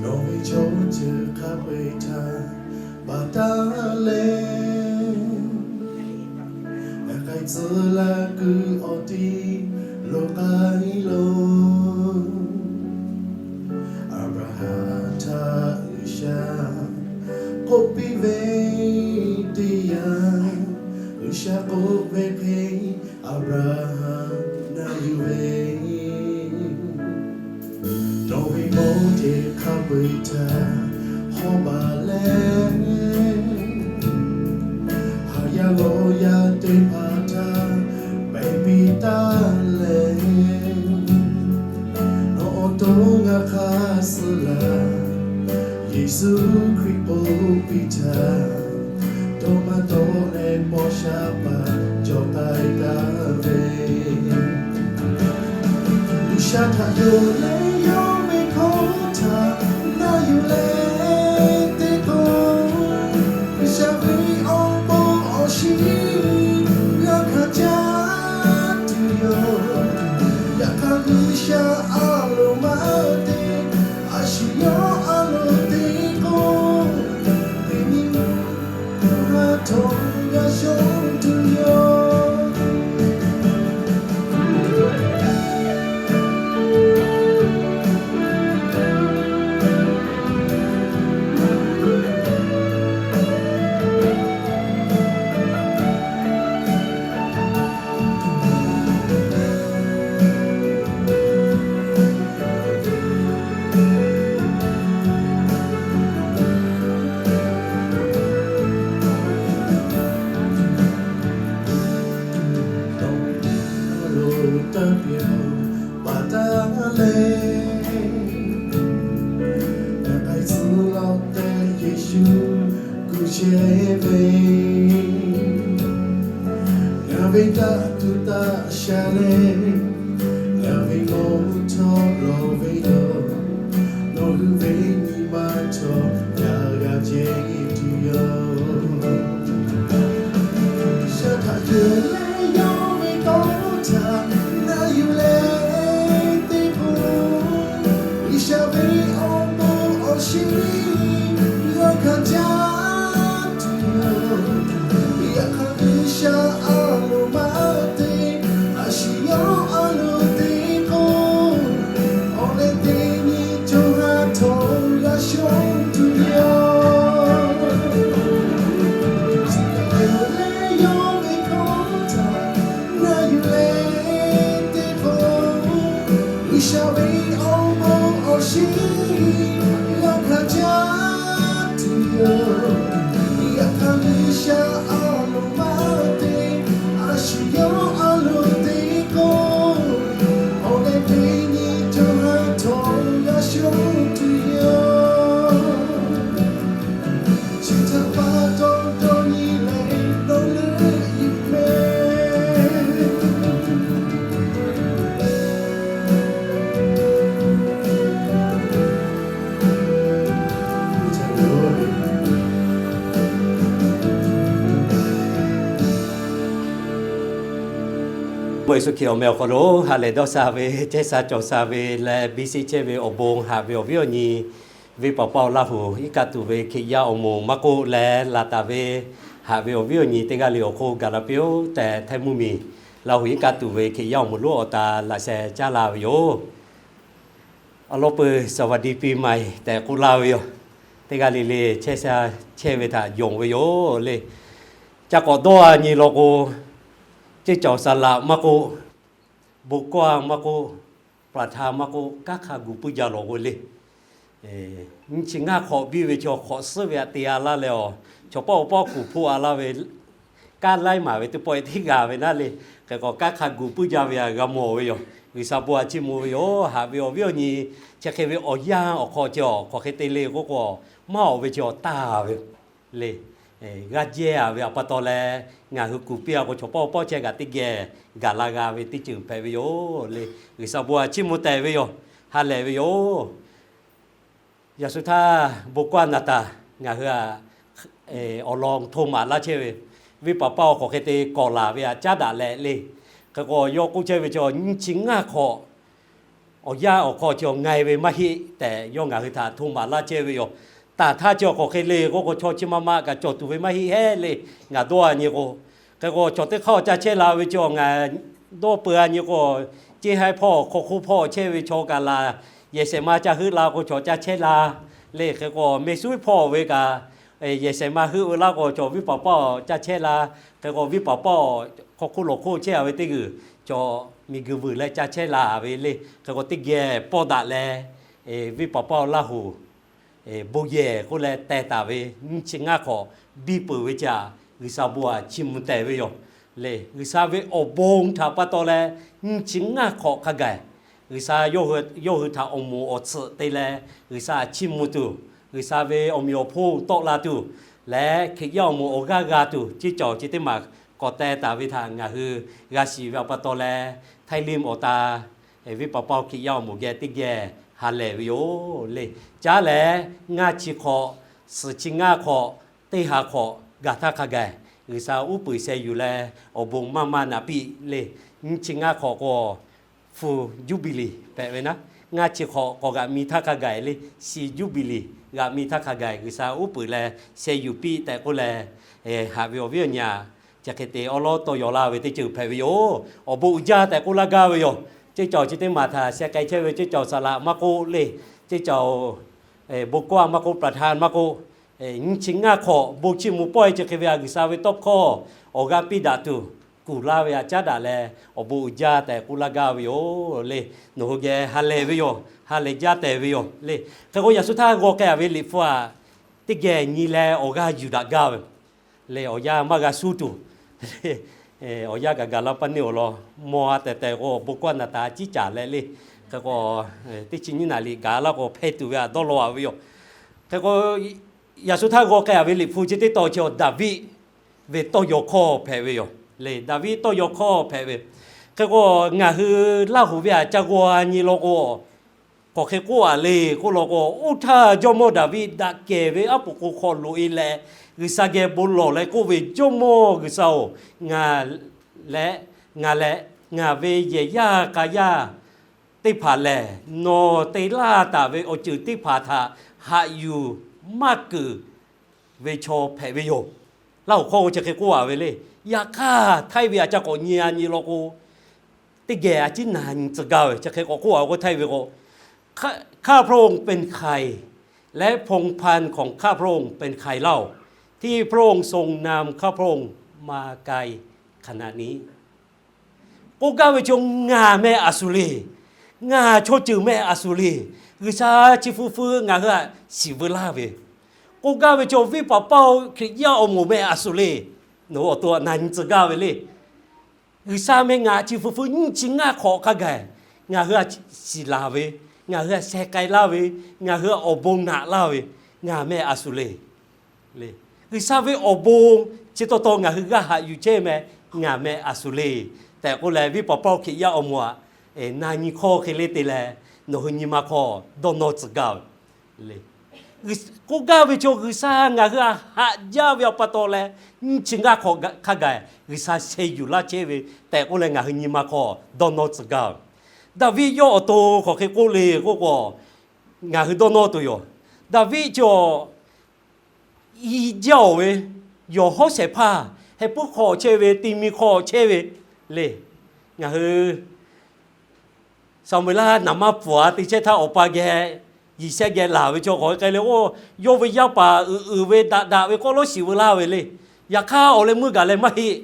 Nawˬ ve chaw ceuˬ hk'a peu-eˬ htaꞈ baˬ taˉ leh, ngaˬ k'ai tcuh laˇ kuiˬ awˬ ti lo k'ai lo. Aˍbraˍhanˍ htaꞈ G'uiˬsha k'oˆ piˇ ve teˇ yanˇ, G'uiˬsha k'oˆ ve hk'e Aˍbraˍhanˍ na yuˬ ve, nawˬ ve mawˇ jeˬ hk'a peu-eˬ htaꞈ hawˉ baˬ leh, haˍ yaˇ g'awˇ yaˇ teˇ hpaˍ htaꞈ pehˬ piˇ taˉ leh, nawˬ awˬ to ngaˬ hk'aˇ suh laˬ, Yeˍsuˆ Hkriꞈ k'oˆ piˇ htaˇ, dawˇ maˇ dawˇ leh paw sha paˍ cawˬ k'ai taˍ ve. G'uiˬsha htaꞈ yonˍ leh yawˇ ve hkawˇ htaꞈ na yuˬ leh teˇ k'o, G'uiˬsha ve awˬ bon awˬ shiˍ g'a hkanˍ caˇ tuˬ yoˬ. Yaꞈ hk'aˇ G'uiˬsha a loˍ maˇ te, a shu yawˇ a loˍ teˇ k'o, teˇ nyi ha htawˇ g'a shonˇ tuˬ yoˬ. Dawˇ lo taˇ pyaꞈ baˬ taˉ leh, ngaˬ k'ai tcuh laˇ tehꞈ Yeˍsuˆ kuˬ chehˇ ve, ngaˬ ve daꞈ tuˬ taˇ sha leh, ngaˬ ve mawˇ htawˇ lawˬ ve yoˬ. Nawˬ hui ve nyi ma htawˇ g'a g'a ceh tuˬ yoˬ. G'uiˬsha htaꞈ yonˍ leh yawˇ ve tawˇ htaꞈ na yuˬ leh teˇ k'o, G'uiˬsha ve awˬ bon awˬ shiˍ g'a hkanˍ caˇ tuˬ yoˬ. Yaꞈ hk'aˇ G'uiˬsha a loˍ maˇ te, a shu yawˇ a loˍ teˇ k'o, awˬ leh teˇ nyi co ha htawˇ g'a shonˇ tuˬ yoˬ. G'uiˬsha htaꞈ yonˍ leh yawˇ ve hkawˇ htaꞈ na yuˬ leh teˇ k'o, G'uiˬsha ve awˬ bon awˬ shiˍ g'a hkanˍ caˇ tuˬ yoˬ. Yaꞈ hk'aˇ G'uiˬsha a loˍ maˇ te, a shu yawˇ a loˍ teˇ k'o, awˬ leh teˇ nyi co ha htawˇ g'a shonˇ tuˬ yoˬ. Chi htaꞈ pa taw dawˇ nyi leh dawˇ leuˆ yuˬ meh. Mawˇ Yeˍsuˆ Hkriꞈ awˬ meh awˬ hk'aw lo ha lehˬ dawˇ sha ve, chehˇ sha cawˬ sha ve leh, biˇ sheˆ chehˇ ve awˬ bon haꞈ ve awˬ viˉ awˬ nyi, venˇ paˍ paˇ awˬ Laˇ huˍ iˉ kaˆ tuˬ ve Hkriꞈ yaˇ awˬ moˍ maˇ k'oˆ leh, laˬ taˍ ve haꞈ ve awˬ viˉ awˬ nyi teˇ g'aˇ le awˬ hk'oˆ gaˬ la piˇ-oˆ tehꞈ, htaiˇ mvuhˇmiˬ Laˇ huˍ iˉ kaˆ tuˬ ve Hkriꞈ yaˇ awˬ moˍ lonˉ awˬ ta laꞈ sheh caˉ laˇ ve yoˬ. Awˬ lawn peuˬ สวัสดีปีใหม่ tehꞈ k'oˆ laˇ ve yoˬ. Teˇ g'aˇ le le chehˇ sha chehˇ ve htaꞈ yonˍ ve yoˬ le. Ca k'awꞈ dawˇ-a nyi law k'o, ceˇ cawˬ saˍ laꞈ maˇ k'oˆ, bon kawˇ-a maˇ k'oˆ, ประธาน maˇ k'oˆ, kanˉ hk'a gu puiˉ jaˇ lawˬ k'o le. Nyi chi ngaˇ hk'awꞈ biˇ ve chaw hk'awꞈ suhˉ ve htaꞈ te-a laˇ leh, awˬ chaw pawˆ awˬ pawˆ kuˬ hpoˆ-a laˇ ve, Kanˉ laiˉ maˬ ve teˇ pawˆ teˇ g'a ve naˉ le. Hk'e k'o, kanˉ hk'a guˬ puiˉ jaˇ ve htaꞈ g'a mawˬ ve yoˬ. G'uiˬsha bon htaꞈ chiˇ mvuh ve yoˬ. Haꞈ ve awˬ viˉ awˬ nyi, chi hk'e ve awˬ yanˇ awˬ hk'aw chi awˬ hk'aˬ hk'e te le k'oˆ k'o, maˇ awˬ ve chi awˬ taˇ ve le. G'aˇ jehˇ a ve awˬ pa taw leh, ngaˬ hui kuˬ piˇ a k'o, chaw pawˆ pawˆ chehˇ kaꞈ teˇ geh gaˬ la g'a ve teˇ ceuˬ hpehꞈ ve yoˬ le. G'uiˬsha bon htaꞈ chiˇ mvuh tehꞈ ve yoˬ. Ha lehˬ ve yoˬ. Yaꞈ shu htaˇ bon kawˇ naˍ taˍ ngaˬ hui awˬ lawn hto maˍ laˇ chehˇ ve, venˇ paˍ paˇ awˬ hk'aˬ hk'e te kawꞈ laˬ ve htaꞈ caˉ daꞈ leh le. Hk'e k'o, yawˇ k'oˆ chehˇ ve chaw nyiˇ chi ngaˇ hk'awꞈ awˬ yanˇ awˬ hk'aw chi awˬ nga e ve maˇ heˆ tehꞈ, yawˇ ngaˬ hui htaꞈ hto maˍ laˇ chehˇ ve yoˬ. Taˍ htaˇ chi awˬ hk'aˬ hk'e le k'oˆ k'o, chaw chi ma ma kaꞈ cawˬ tuˬ ve maˇ heˆ hehˉ le. Ngaˬ dawˇ a nyi k'o, hk'e k'o, chaw teˇ hk'aˇ awˬ ca chehˇ la ve chi awˬ ngaˬ dawˇ peu a nyi k'o, ceˇ haiˉ hpawˇ hk'aw hk'oˆ hpawˇ chehˇ ve chaw kaꞈ laˬ, yehˬ shehˍ ma ca heuˆ la k'o, chaw ca chehˇ la le. Hk'e k'o, meh suˉ hpawˇ ve kaꞈ yehˬ shehˍ ma heuˆ ve laˇ k'o, chaw venˇ paˍ paˇ awˬ ca chehˇ la. Hk'e k'o, venˇ paˍ paˇ awˬ hk'aw hk'oˆ lawˬ hk'oˆ chehˇ a ve teˇ g'uiˬ, chaw miˬguiˬ vuiˬ leh ca chehˇ la ve le. Hk'e k'o, teˇ geh pawˇ daꞈ leh, venˇ paˍ paˇ awˬ Laˇ huˍ bon yehˬ k'oˆ leh teh taˍ ve nyiˇ chi ngaˇ hk'awꞈ biˇ peuˬ ve chi htaꞈ G'uiˬsha bon htaꞈ chiˇ mvuh tehꞈ ve yoˬ le. G'uiˬsha ve awˬ bon htaꞈ pa taw leh nyiˇ chi ngaˇ hk'awꞈ hk'a gaˬ, G'uiˬsha yawˇ hui htaꞈ awˬ moˍ awˬ tsuhꞈ te leh G'uiˬsha htaꞈ chiˇ mvuh tuˬ, G'uiˬsha ve awˬ meꞈ awˬ hponˇ tawˆ la tuˬ leh Hkriꞈ yaˇ awˬ moˍ awˬ g'aˇ g'a tuˬ, ceˇ cawˬ chi teˇ maˬ k'awꞈ teh taˍ ve htaꞈ ngaˬ hui g'a shiˍ ve awˬ pa taw leh, Htaiˇ Limˇ awˬ ta venˇ paˍ paˇ Hkriꞈ yaˇ awˬ moˍ geh teˇ geh ha lehˬ ve yoˬ le. Caˉ leh ngaˇ chi hk'awꞈ, suhˍ chi ngaˇ hk'awꞈ, teˇ ha hk'awꞈ gaˬ htaˇ hk'a gaˬ, G'uiˬsha uˉ peunˍ sheh yuˬ leh awˬ bon maˇ maˇ naꞈ piˇ le. Nyiˇ chi ngaˇ hk'awꞈ k'o, hpu juˇbiˍliˍ hpehꞈ ve naˉ, ngaˇ chi hk'awꞈ k'awꞈ g'aꞈ mi htaˇ hk'a gaˬ le, shi juˇbiˍliˍ g'aꞈ mi htaˇ hk'a gaˬ G'uiˬsha uˉ peunˍ leh sheh yuˬ piˇ tehꞈ k'oˆ leh, haꞈ ve awˬ viˉ awˬ nyi a, chi hk'e te awˉ lawˉ tawˇ yaw laˇ ve teˇ ceuˬ hpehꞈ ve yoˬ. Awˬ bon uiˍ jaˇ tehꞈ k'oˆ laˇ gaˇ ve yoˬ. Ceˇ cawˬ chi teˇ maˬ htaꞈ sheh k'ai chehˇ ve ceˇ cawˬ saˍ laꞈ maˇ k'oˆ le, ceˇ cawˬ bon kawˇ maˇ k'oˆ, ประธาน maˇ k'oˆ, nyiˇ chi ngaˇ hk'awꞈ bon chiˇ mvuh pawehˇ chi hk'e ve htaꞈ G'uiˬsha ve tawˇ hkawˇ awˬ g'aˇ piˇ daꞈ tuˬ, kuˬ laˇ ve htaꞈ caˉ daꞈ leh awˬ bon uiˍ jaˇ tehꞈ k'oˆ laˇ gaˇ ve yoˬ le. Nawˬ hui geh ha lehˬ ve yoˬ. Ha lehˬ jaˇ tehꞈ ve yoˬ le. Hk'e k'o, yaꞈ shu htaˇ g'aw k'ai a ve Liꞈ hpu htaꞈ teˇ geh nyi leh awˬ g'aˇ yuˬ daꞈ gaˇ ve le. Awˬ yanˇ maˇ g'a suh tuˬ, awˬ yanˇ kaꞈ gaˬ la paˇ neˇ awˬ lawn mawˬ a tehˬ tehˬ k'o, bon kawˇ naˍ taˍ ciˉ caˍ leh le. Hk'e k'o, teˇ chi nyiˇ naˍ liꞈ gaˬ laˇ k'o, hpehˇ tuˬ ve htaꞈ dawˇ law a ve yoˬ. Hk'e k'o, yaꞈ shu htaˇ g'aw k'ai a ve Liꞈ hpu chi teˇ tawn chi awˬ Daˍviˆ ve tawˇ yaw hkawˇ hpehꞈ ve yoˬ le. Daˍviˆ tawˇ yaw hkawˇ hpehꞈ ve. Hk'e k'o, ngaˬ hui Laˇ huˍ ve htaꞈ ca g'aw a nyi law k'o, k'awꞈ hk'e k'oˆ a le k'oˆ law k'o, oˇ htaˇ Jawˇmawˇ Daˍviˆ daꞈ kehˬ ve aˉ poꞈ k'o hk'aw loꞈ e leh, G'uiˬsha geh bon lawˬ leh k'oˆ ve, Jawˇmawˇ G'uiˬsha-oˬ, ngaˬ leh, ngaˬ leh ngaˬ ve yehˬ yaˇ k'a yaˇ teˇ hpaˍ lehˬ, nawˬ te laˇ taˍ ve awˬ ceuˬ teˇ hpaˍ htaꞈ haꞈ yuˬ maˇ keunˍ ve chaw hpehꞈ ve yoˬ. Laˇ huˍ hkawˇ chi hk'e k'oˆ a ve le. Yaꞈ hk'aˇ, htaiˇ ve htaꞈ ca k'awꞈ nyi a nyi law k'o, teˇ geh a ciˉ na nyi tcuh gaˇ ve chi hk'e k'awꞈ k'oˆ a k'o, htaiˇ ve k'o, ข้าพระองค์เป็นใคร และพงศ์พันธุ์ของข้าพระองค์เป็นใครเล่า ที่พระองค์ทรงนำข้าพระองค์มาไกลขนาดนี้ K'oˆ gaˇ ve chaw, ngaˬ meh a shuˍ le. Ngaˬ chaw ceuˬ meh a shuˍ le. G'uiˬsha chi feu feu ngaˬ hui htaꞈ shiˍ veu laˇ ve, k'oˆ gaˇ ve chaw, venˇ paˍ paˇ-oˬ, Hkriꞈ yaˇ awˬ moˍ meh a shuˍ le. Nawˬ hui awˬ to htaꞈ na nyi tcuh gaˇ ve le. G'uiˬsha meh ngaˬ chi feu feu nyiˇ chi ngaˇ hk'awꞈ hk'a gaˬ ngaˬ hui htaꞈ shiˍ laˬ ve, ngaˬ hui htaꞈ sheh k'ai laˇ ve, ngaˬ hui awˬ bon naꞈ laˇ ve, ngaˬ meh a shuˍ le. G'uiˬsha ve awˬ bon chi taw taw ngaˬ hui g'aˇ haꞈ yuˬ chehˇ meh, ngaˬ meh a shuˍ le tehꞈ k'oˆ leh, venˇ paˍ paˇ-oˬ, Hkriꞈ yaˇ awˬ moˍ htaꞈ na nyi hkawˇ hk'e le te leh, nawˬ hui nyi ma hk'aw dawˇ nawˇ tcuh gaˇ ve le. K'oˆ gaˇ ve chaw, G'uiˬsha ngaˬ hui htaꞈ haꞈ jaˇ ve awˬ pa taw leh, nyiˇ chi ngaˇ hk'awꞈ hk'a gaˬ G'uiˬsha sheh yuˬ laˇ chehˇ ve tehꞈ k'oˆ leh, ngaˬ hui nyi ma hk'aw dawˇ nawˇ tcuh gaˇ ve. Daˍviˆ yawˇ awˬ to hk'aˬ hk'e k'oˆ le k'oˆ k'o, ngaˬ hui dawˇ nawˇ tuˬ yoˬ. Daˍviˆ chi awˬ i jaˇ-oˬ ve, yawˬ hawˉ shehˍ hpaˇ heh puiˉ hk'aw chehˇ ve, ti mi hk'aw chehˇ ve le. Ngaˬ hui Saˍmo-eˍlaˆ naˍ maˇ pfuhˍ a te chehˇ htaˇ, awˬ pa geh, Yeˍsehˇ geh laˬ ve chaw k'awꞈ k'ai le k'o, yawˇ ve yaˇ paˍ uiˍ uiˍ ve daꞈ daꞈ ve k'awꞈ lawˉ shiˍ veu laˇ ve le. Yaꞈ hk'aˇ, awˬ leh meuˇ gaˬ leh maˇ heˆ.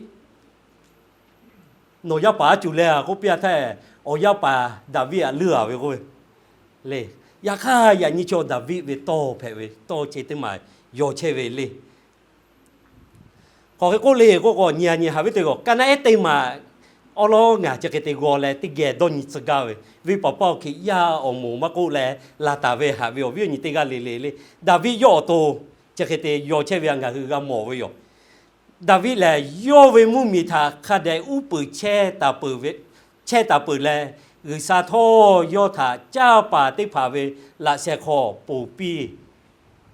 Nawˬ yaˇ paˍ aˉ cuˬ leh a k'oˆ piˇ a htaˇ, awˬ yaˇ paˍ Daˍviˆ htaꞈ leuˇ a ve k'oˆ ve le. Yaꞈ hk'aˇ, yaꞈ nyi chaw Daˍviˆ ve tawˇ hpehꞈ ve, tawˇ chi teˇ maˬ yaw chehˇ ve le. Hk'aˬ hk'e k'oˆ le k'oˆ k'o, nyi a nyi haꞈ ve teˇ g'aˇ, kaˇ naˆ ehˉ teˇ maˬ awˉ lawˉ ngaˬ chi hk'e te g'aw leh teˇ geh dawˇ nyi tcuh gaˇ ve, venˇ paˍ paˇ awˬ Hkriꞈ yaˇ awˬ moˍ maˇ k'oˆ leh laˬ taˍ ve haꞈ ve awˬ viˉ awˬ nyi teˇ g'aˇ le le le, Daˍviˆ yawˇ awˬ to chi hk'e te yaw chehˇ ve htaꞈ ngaˬ hui g'a mawˬ ve yoˬ. Daˍviˆ lehˬ, yawˇ ve mvuhˇmiˬ htaꞈ hk'a dehꞈ uˉ peunˍ chehˇ taˍ peuˬ ve, chehˇ taˍ peuˬ leh, G'uiˬsha htawˇ yawˇ htaꞈ caˇ paˍ teˇ hpaˍ ve laꞈ sheh hk'aw ponˬ piˇ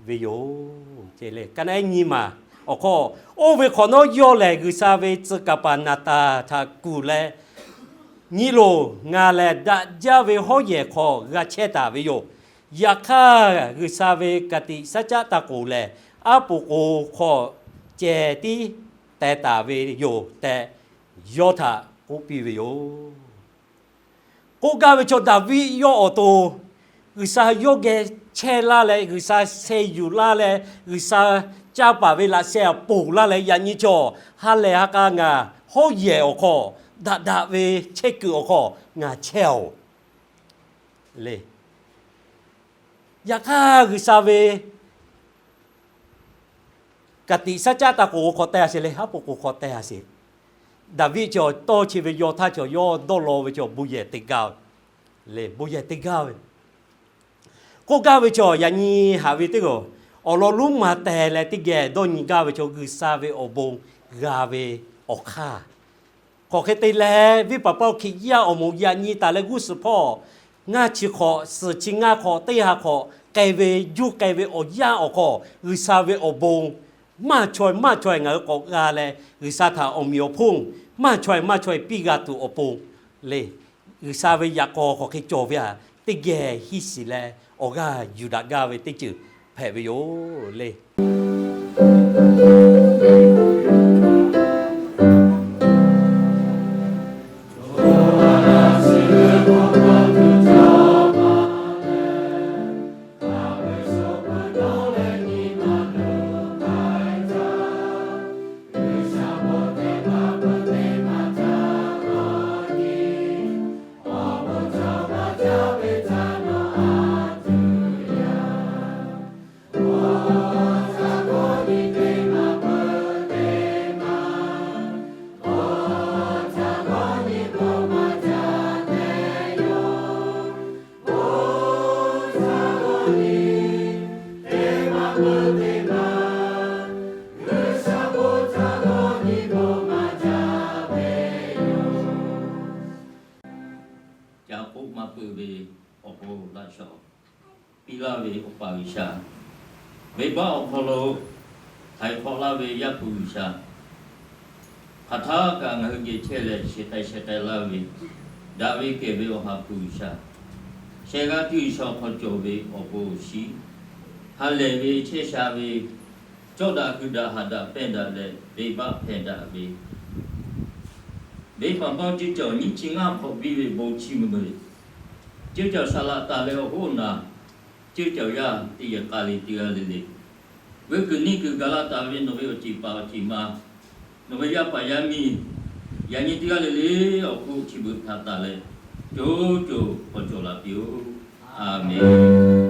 ve yoˬ. Kaˇ naˆ ehˉ nyiˇ maˬ awˬ hk'aw, oˇ ve hk'awꞈ nawˉ yawˇ lehˬ G'uiˬsha ve tcuh kaˍ paˍ Naˍtaˍ htaꞈ kuˬ leh, Nyi loˬ, ngaˬ lehˬ daꞈ jaˇ ve hawˉ yehˬ hk'aw g'a chehˇ taˍ ve yoˬ. Yaꞈ hk'aˇ, G'uiˬsha ve ka tiꞈ shaˉ caˆ taˇ k'oˍ lehˬ, aˉ poꞈ k'oˍ hk'aw ceh tiˉ teh taˍ ve yoˬ tehꞈ, yawˇ htaꞈ k'oˆ piˇ ve yoˬ. K'oˆ gaˇ ve chaw Daˍviˆ yawˇ awˬ to, G'uiˬsha yawˇ geh chehˇ laˇ leh, G'uiˬsha sheh yuˬ laˇ leh, G'uiˬsha caˇ paˍ ve laꞈ sheh htaꞈ ponˬ laˇ leh, yaꞈ nyi chaw ha lehˬ ha k'a ngaˬ hawˉ yehˬ awˬ hk'aw, daꞈ daꞈ ve chehˇ kuiˬ awˬ hk'aw ngaˬ chehˇ-oˬ le. Yaꞈ hk'aˇ, G'uiˬsha ve ka tiꞈ shaˉ caˆ taˇ k'oˍ hk'aw teh a sheˍ le, aˉ poꞈ k'oˍ hk'aw teh a sheˍ. Daˍviˆ chaw tawˇ chi ve yaw htaˇ, chaw yawˇ dawˇ law ve chaw bon yehˬ te gaˇ ve le, bon yehˬ te gaˇ ve. K'oˆ gaˇ ve chaw yaꞈ nyi haꞈ ve teˇ g'aˇ, awˬ lawn lonˉ maˬ tehˬ leh teˇ geh dawˇ nyi gaˇ ve chaw G'uiˬsha ve awˬ bon g'a ve awˬ hk'aˇ. Hk'aˬ hk'e te leh, venˇ paˍ paˇ awˬ Hkriꞈ yaˇ awˬ moˍ yaꞈ nyi taˍ leh g'uˇ suhˍ hpawˇ, ngaˇ chi hk'awꞈ, suhˍ chi ngaˇ hk'awꞈ, teˇ ha hk'awꞈ k'ai ve, juˇ k'ai ve awˬ yanˇ awˬ hk'aw, G'uiˬsha ve awˬ bon maˇ chaweh maˇ chaweh ngaˬ hui k'awꞈ g'a leh, G'uiˬsha htaꞈ awˬ meꞈ awˬ hponˇ maˇ chaweh maˇ chaweh piˇ g'a tuˬ awˬ pon le. G'uiˬsha ve yaꞈ k'aw hk'aˬ hk'e cawˬ ve htaꞈ teˇ geh hiˇ shiˍ leh, awˬ g'aˇ yuˬ daꞈ gaˇ ve teˇ ceuˬ hpehꞈ ve yoˬ le. Ca k'oˆ maˇ peuˬ ve awˬ bon laꞈ shawnˍ piˇ laˇ ve Awˬ pa G'uiˬsha, venˇbaˆ awˬ hk'aw lo htaiˍ hk'awꞈ laˇ ve Yaˇ hpu G'uiˬsha, hk'aˬ htaˇ kaꞈ ngaˬ hui geh chehˇ leh sheh k'ai sheh k'ai laˇ ve, daꞈ ve kehˬ ve Awˬ ha hpu G'uiˬsha, sheh g'aˇ tiˇ G'uiˬsha awˬ hk'aw cawˬ ve awˬ bon awˬ shiˉ, ha lehˬ ve chehˇ sha ve, cawˇ daꞈ hui daꞈ haꞈ daꞈ pehnˇ daꞈ leh venˇbaˆ hpehˇ daꞈ ve, venˇbaˆ paˇ ceuˇ caˬ nyiˇ chi ngaˇ hk'awꞈ biˇ ve bon chi mvuhˇ miˬ, ceuˇ caˬ saˍ laꞈ taˍ leh awˬ hoˉ naˬ, ceuˇ caˬ yaˇ teˇ yehˬ k'a le teˇ g'aˇ le le, veuˇ kuiˬ niˇ kuiˬ gaˬ la taˍ ve nawˬ ve awˬ ceˬ paˍ awˬ ceˬ ma, nawˬ ve yaˇ paˍ yaˇ miˇ, yaꞈ nyi teˇ g'aˇ le le awˬ hk'oˆ chi beuꞈ htaꞈ taˍ leh, co co k'awꞈ cawˬ la piˇ-oˆ. A menˬ.